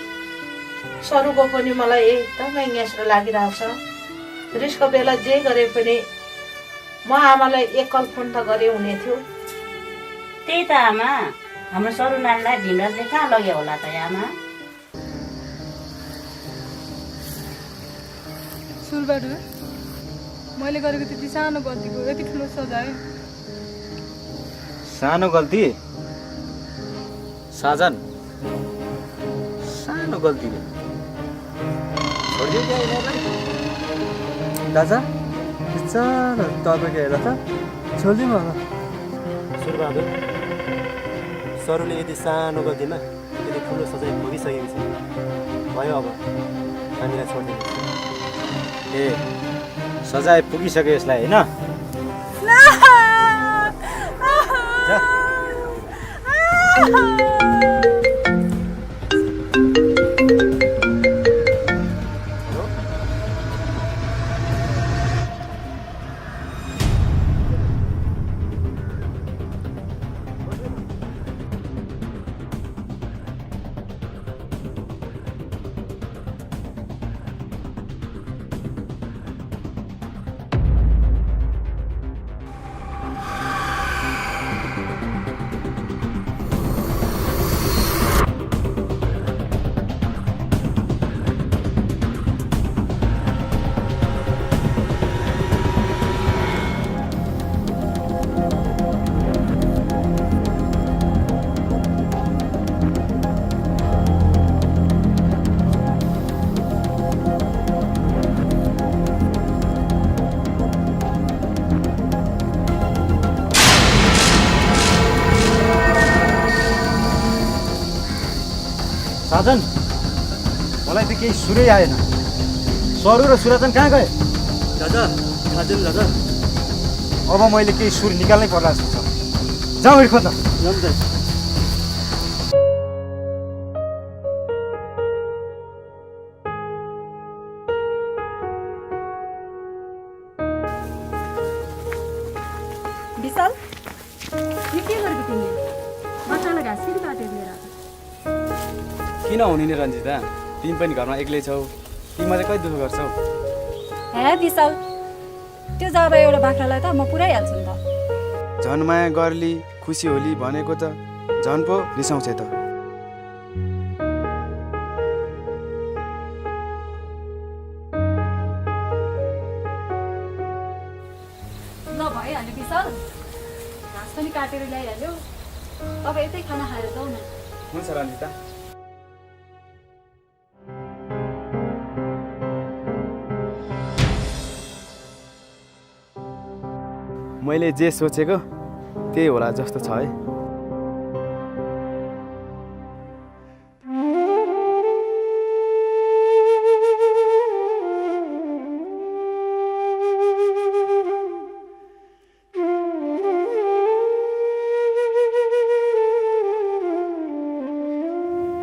सरूको पनि मलाई एकदमै न्यास्रो लागिरहेछ। रिसको बेला जे गरे पनि म आमालाई एकल फोन त गरे हुने थियो। त्यही त आमा, हाम्रो सरू नानीलाई भीमराजले कहाँ लग्यो होला त आमा? सुरुबाट मैले गरेको त्यति सानो गल्तीको यति ठुलो सजाय। सानो गल्ती? साजन, सानो गल्तीले छोडिदियो क्या यिनीहरूलाई? दादा सानो तपाईँको हेर त छोडिदिउँ होला। सुरबहादुर, सरूले यति सानो गल्तीमा यति ठुलो सजाय भोगिसकेको छ। भयो, अब हामीलाई छोडिदिनु। ए, सजाय पुगिसक्यो यसलाई होइन? राजन मलाई त केही सुरै आएन। सरू र सुराजन कहाँ गए? दादा थाहा छैन दादा। अब मैले केही सुर निकाल्नै पर्ला जस्तो छ। जाऊ हेर खोज्न। विशाल यो के गरेको तिमीले? बच्चालाई घाँस किन काटेर लिएर आएको? किन हुने नि रन्जिता, तिमी पनि घरमा एक्लै छौ, तिमीमा चाहिँ कति दुःख गर्छौ? हे विशाल, त्यो जब एउटा बाख्रालाई त म पुऱ्याइहाल्छु नि त। झन् माया गर्ली खुसी होली भनेको त झन् पो रिसाउँछ त। ल भइहाल्यो विशाल, घाँस पनि काटेर ल्याइहाल्यो। तपाईँ यतै खाना खाएर जाऊ न। हुन्छ रन्जिता। मैले जे सोचेको त्यही होला जस्तो छ है।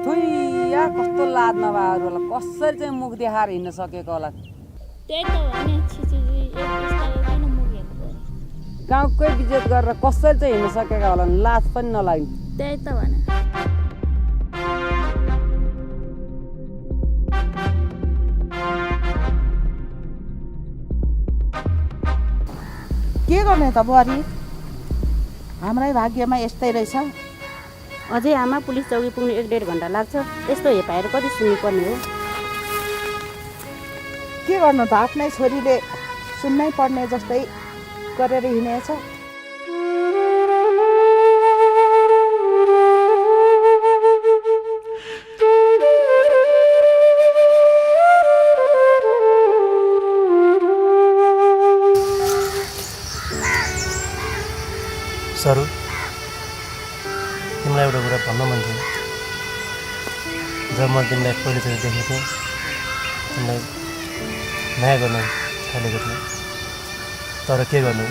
थुइया कस्तो लाज नभएर होला, कसरी चाहिँ मुख देखाएर हिँड्न सकेको होला। त्यही त भने गाउँकै बिजेत गरेर कसरी चाहिँ हिँड्न सकेका होला, लाज पनि नलाग्ने। त्यही त भने के गर्ने त बुहारी, हाम्रै भाग्यमा यस्तै रहेछ। अझै आमा पुलिस चौकी पुग्नु 1-1.5 घन्टा लाग्छ। यस्तो हेपाएर कति सुन्नुपर्ने हो? के गर्नु त, आफ्नै छोरीले सुन्नै पर्ने जस्तै गरेर हिँडेछ। सरू, तिमीलाई एउटा कुरा भन्न मन थियो। जब म तिमीलाई पहिलोचोटि देखेको थिएँ, तिमीलाई माया गर्न थालेको थिएँ। तर के गर्नु,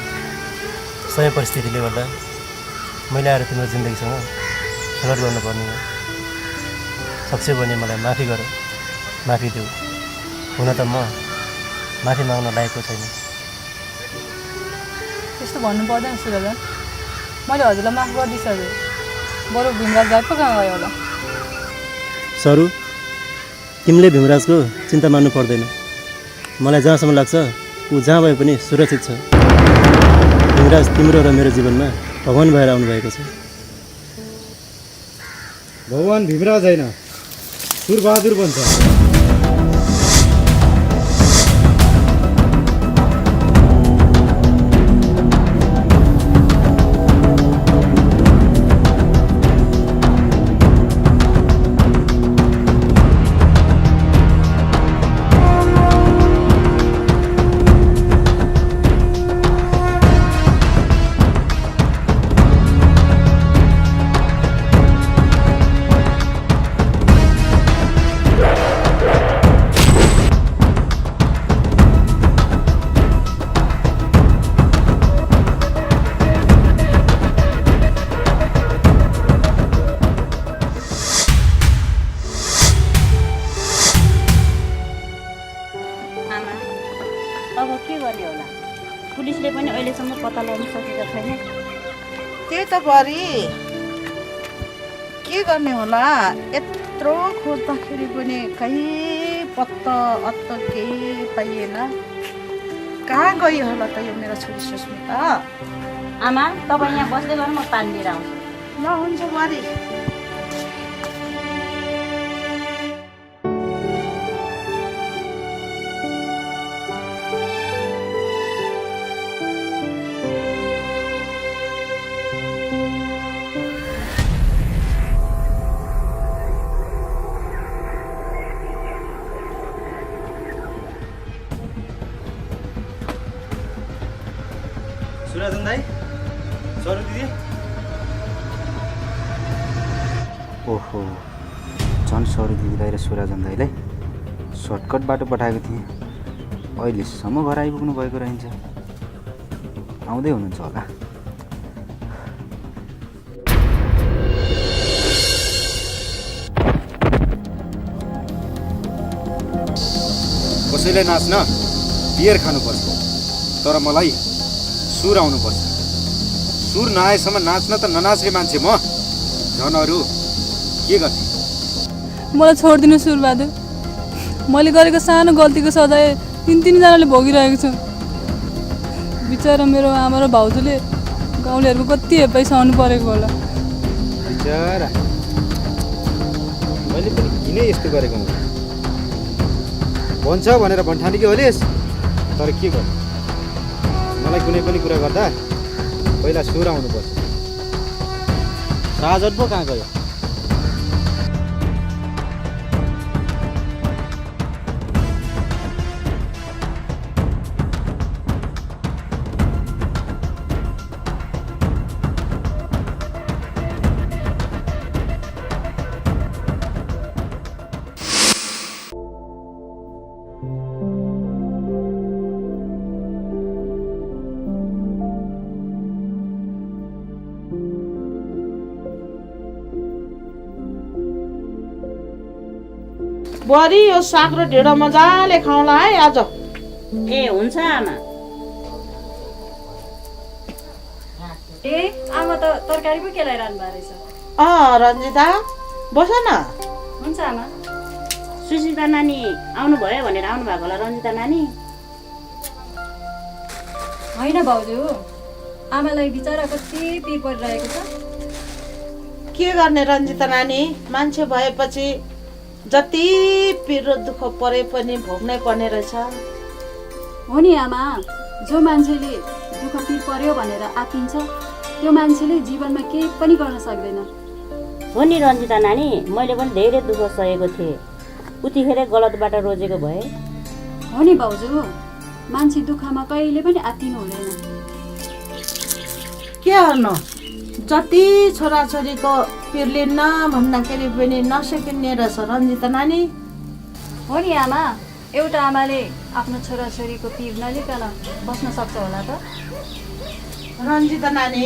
सही परिस्थितिले गर्दा मैले आएर तिम्रो जिन्दगीसँग खेलवाड गर्नुपर्ने हो। सक्छौ भने मलाई माफी गर, माफी देऊ। हुन त म माफी माग्न लायकको छैन। त्यस्तो भन्नु पर्दैन सुरजन, मैले हजुरलाई माफ गरिदिइसकेँ। बरु भीमराज दाइ पो कहाँ गयो होला? सरू, तिमीले भीमराजको चिन्ता मान्नु पर्दैन। मलाई जहाँसम्म लाग्छ ऊ जहाँ भए पनि सुरक्षित छ। भीमराज तिम्रो र मेरो जीवनमा भगवान भएर आउनुभएको छ। भगवान भीमराज होइन, सुरबहादुर भन्छ। अब के गर्ने होला? पुलिसले पनि अहिलेसम्म पत्ता लगाउन सकेको छैन। त्यही त बुहारी, के गर्ने होला? यत्रो खोज्दाखेरि पनि कहीँ पत्ता अत्त केही पाइएन। कहाँ गयो होला त यो मेरो छोरी सुस्मिता? आमा, तपाईँ यहाँ बस्दै गर्नु, म पानी लिएर आउँछु। ल हुन्छ बुहारी। सुराजन दाई, सरू दिदी। ओहो, झन् सौरी दिदी दाइ र सुराजन दाइलाई सर्टकट बाटो पठाएको थिएँ। अहिलेसम्म घर आइपुग्नु भएको रहन्छ। आउँदै हुनुहुन्छ होला। कसैले नाच्न बियर खानुपर्छ, तर मलाई सुर आउनुपर्छ। सुर नआएसम्म नाच्न त ननाच्ने मान्छे म झन् अरू के गर्ने। मलाई छोडिदिनु सुरबहादुर। मैले गरेको सानो गल्तीको सजाय तिनजनाले भोगिरहेको छु। बिचरा मेरो आमा र भाउजूले गाउँलेहरूको कति हेपाइ सहनु परेको होला। बिचरा मैले पनि किन यस्तो गरेको हुँ? भन्छ भनेर भन्ठानी कि होलिस्, तर के गर्नु? मलाई कुनै पनि कुरा गर्दा पहिला सुर आउनुपर्छ। साजन पो कहाँ गयो? बुहारी यो साग र ढेँडो मजाले खाउँला है आज। ए हुन्छ आमा। ए आमा त तरकारी पो केलाइरहनु भएको रहेछ। रन्जिता बस न। हुन्छ आमा। सुस्मिता नानी आउनुभयो भनेर आउनु भएको होला रन्जिता नानी? होइन भाउजू, आमालाई बिचरा कति पिर परिरहेको छ। के गर्ने रन्जिता नानी, मान्छे भएपछि जति पिर र दुःख परे पनि भोग्नै पर्ने रहेछ। हो नि आमा, जो मान्छेले दुःख पिर पर्यो भनेर आत्तिन्छ त्यो मान्छेले जीवनमा केही पनि गर्न सक्दैन। हो नि रन्जिता नानी, मैले पनि धेरै दुःख सहेको थिएँ। उतिखेर गलत बाटो रोजेको भए। हो नि भाउजू, मान्छे दुःखमा कहिले पनि आत्तिनु हुँदैन। के गर्नु, जति छोराछोरीको पिर लिन्न भन्दाखेरि पनि नसकिने रहेछ रन्जिता नानी। हो नि आमा, एउटा आमाले आफ्नो छोराछोरीको पिर नलिकन बस्न सक्छ होला त? रन्जिता नानी,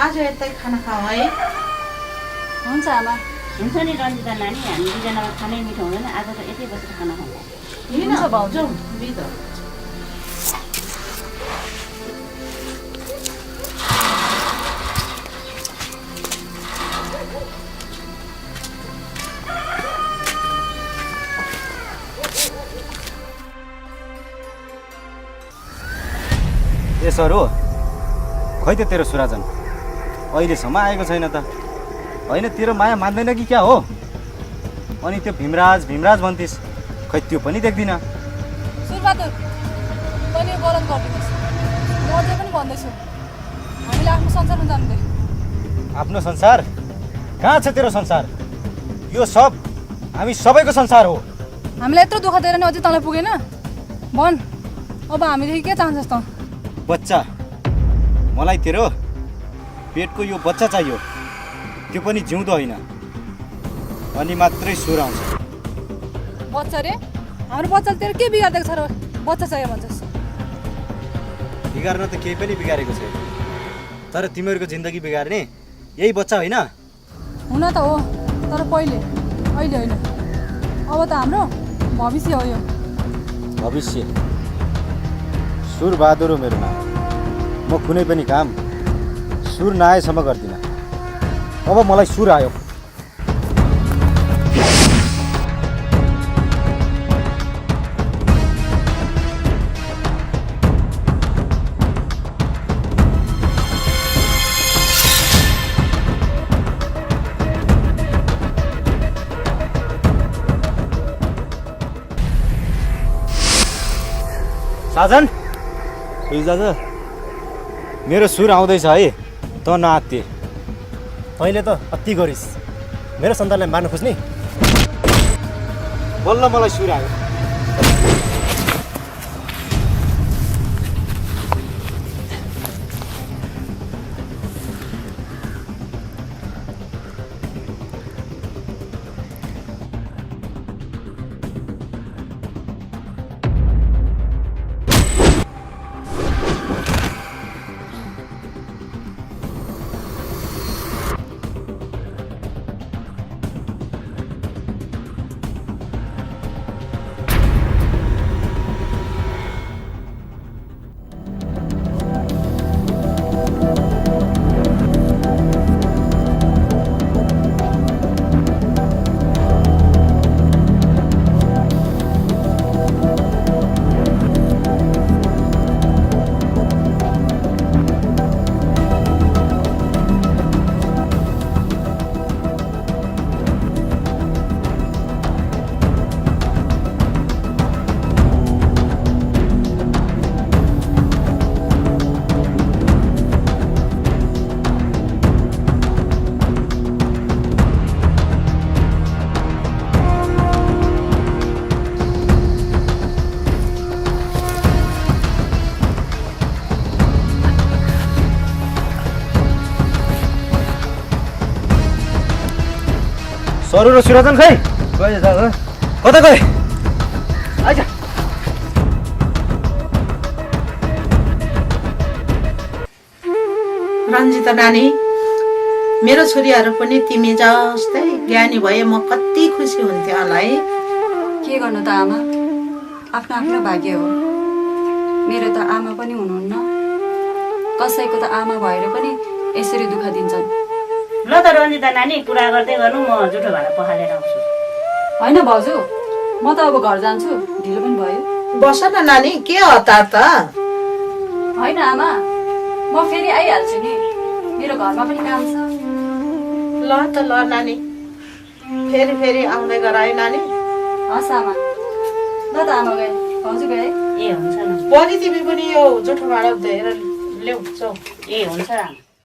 आज यतै खाना खाऊ है। हुन्छ आमा। हुन्छ नि रन्जिता नानी, हामी दुईजनामा खानै मिठो हुँदैन। आज त यतै बसेर खाना खाऊ। हुन्छ भाउजू, बिदा। ए सर हो, खै त तेरो सुराजन अहिलेसम्म आएको छैन त। होइन तेरो माया मान्दैन कि क्या हो? अनि त्यो भीमराज भन्थिस्, खै त्यो पनि देख्दिनँ। सुरबहादुर, तैँले गलत गरिदिनुहोस्। म अझै पनि भन्दैछु, हामीले आफ्नो संसारमा जान्दै। आफ्नो संसार? कहाँ छ तेरो संसार? यो सब हामी सबैको संसार हो। हामीलाई यत्रो दुःख दिएर नि अझै तँलाई पुगेन? भन्, अब हामीदेखि के चाहन्छस् त? बच्चा, मलाई तेरो पेटको यो बच्चा चाहियो, त्यो पनि जिउँदो होइन। अनि मात्रै सुर आउँछ। बच्चा रे? हाम्रो बच्चाले तेरो के बिगारिदिएको छ र बच्चा चाहियो भन्छस्? बिगार्न त केही पनि बिगारेको छैन, तर तिमीहरूको जिन्दगी बिगार्ने यही बच्चा होइन? हुन त हो, तर अहिले होइन। अब त हाम्रो भविष्य हो यो। भविष्य? सुरबहादुर हो मेरो नाम। म कुनै पनि काम सुर नआएसम्म गर्दिनँ। अब मलाई सुर आयो। साजन, दाजु मेरो सुर आउँदैछ है, त नआत्ते। तैँले त अति गरिस्, मेरो सन्तानलाई मार्न खोज्ने। बल्ल मलाई सुर आयो। सरू र सुरजन खै गए कता गए आइज रन्जिता नानी मेरो छोरीहरू पनि तिमी जस्तै ज्ञानी भए म कति खुसी हुन्थ्यो होला है। के गर्नु त आमा, आफ्नो आफ्नो भाग्य हो। मेरो त आमा पनि हुनुहुन्न, कसैको त आमा भएर पनि यसरी दुःख दिन्छन्। ल त रन्जिता नानी कुरा गर्दै गर्नु, म जुठो भाँडा पखालेर आउँछु। होइन भाउजू, म त अब घर जान्छु, ढिलो पनि भयो। बस न नानी, के हतार त? होइन आमा, म फेरि आइहाल्छु नि, मेरो घरमा पनि काम छ। ल त ल नानी, फेरि फेरि आउँदै गर है नानी। हस् आमा। ल त आमा गए, भाउजू गए। ए हुन्छ न। बनी तिमी पनि यो जुठो भाँडा धोएर ल्याउँछौ। ए हुन्छ आमा।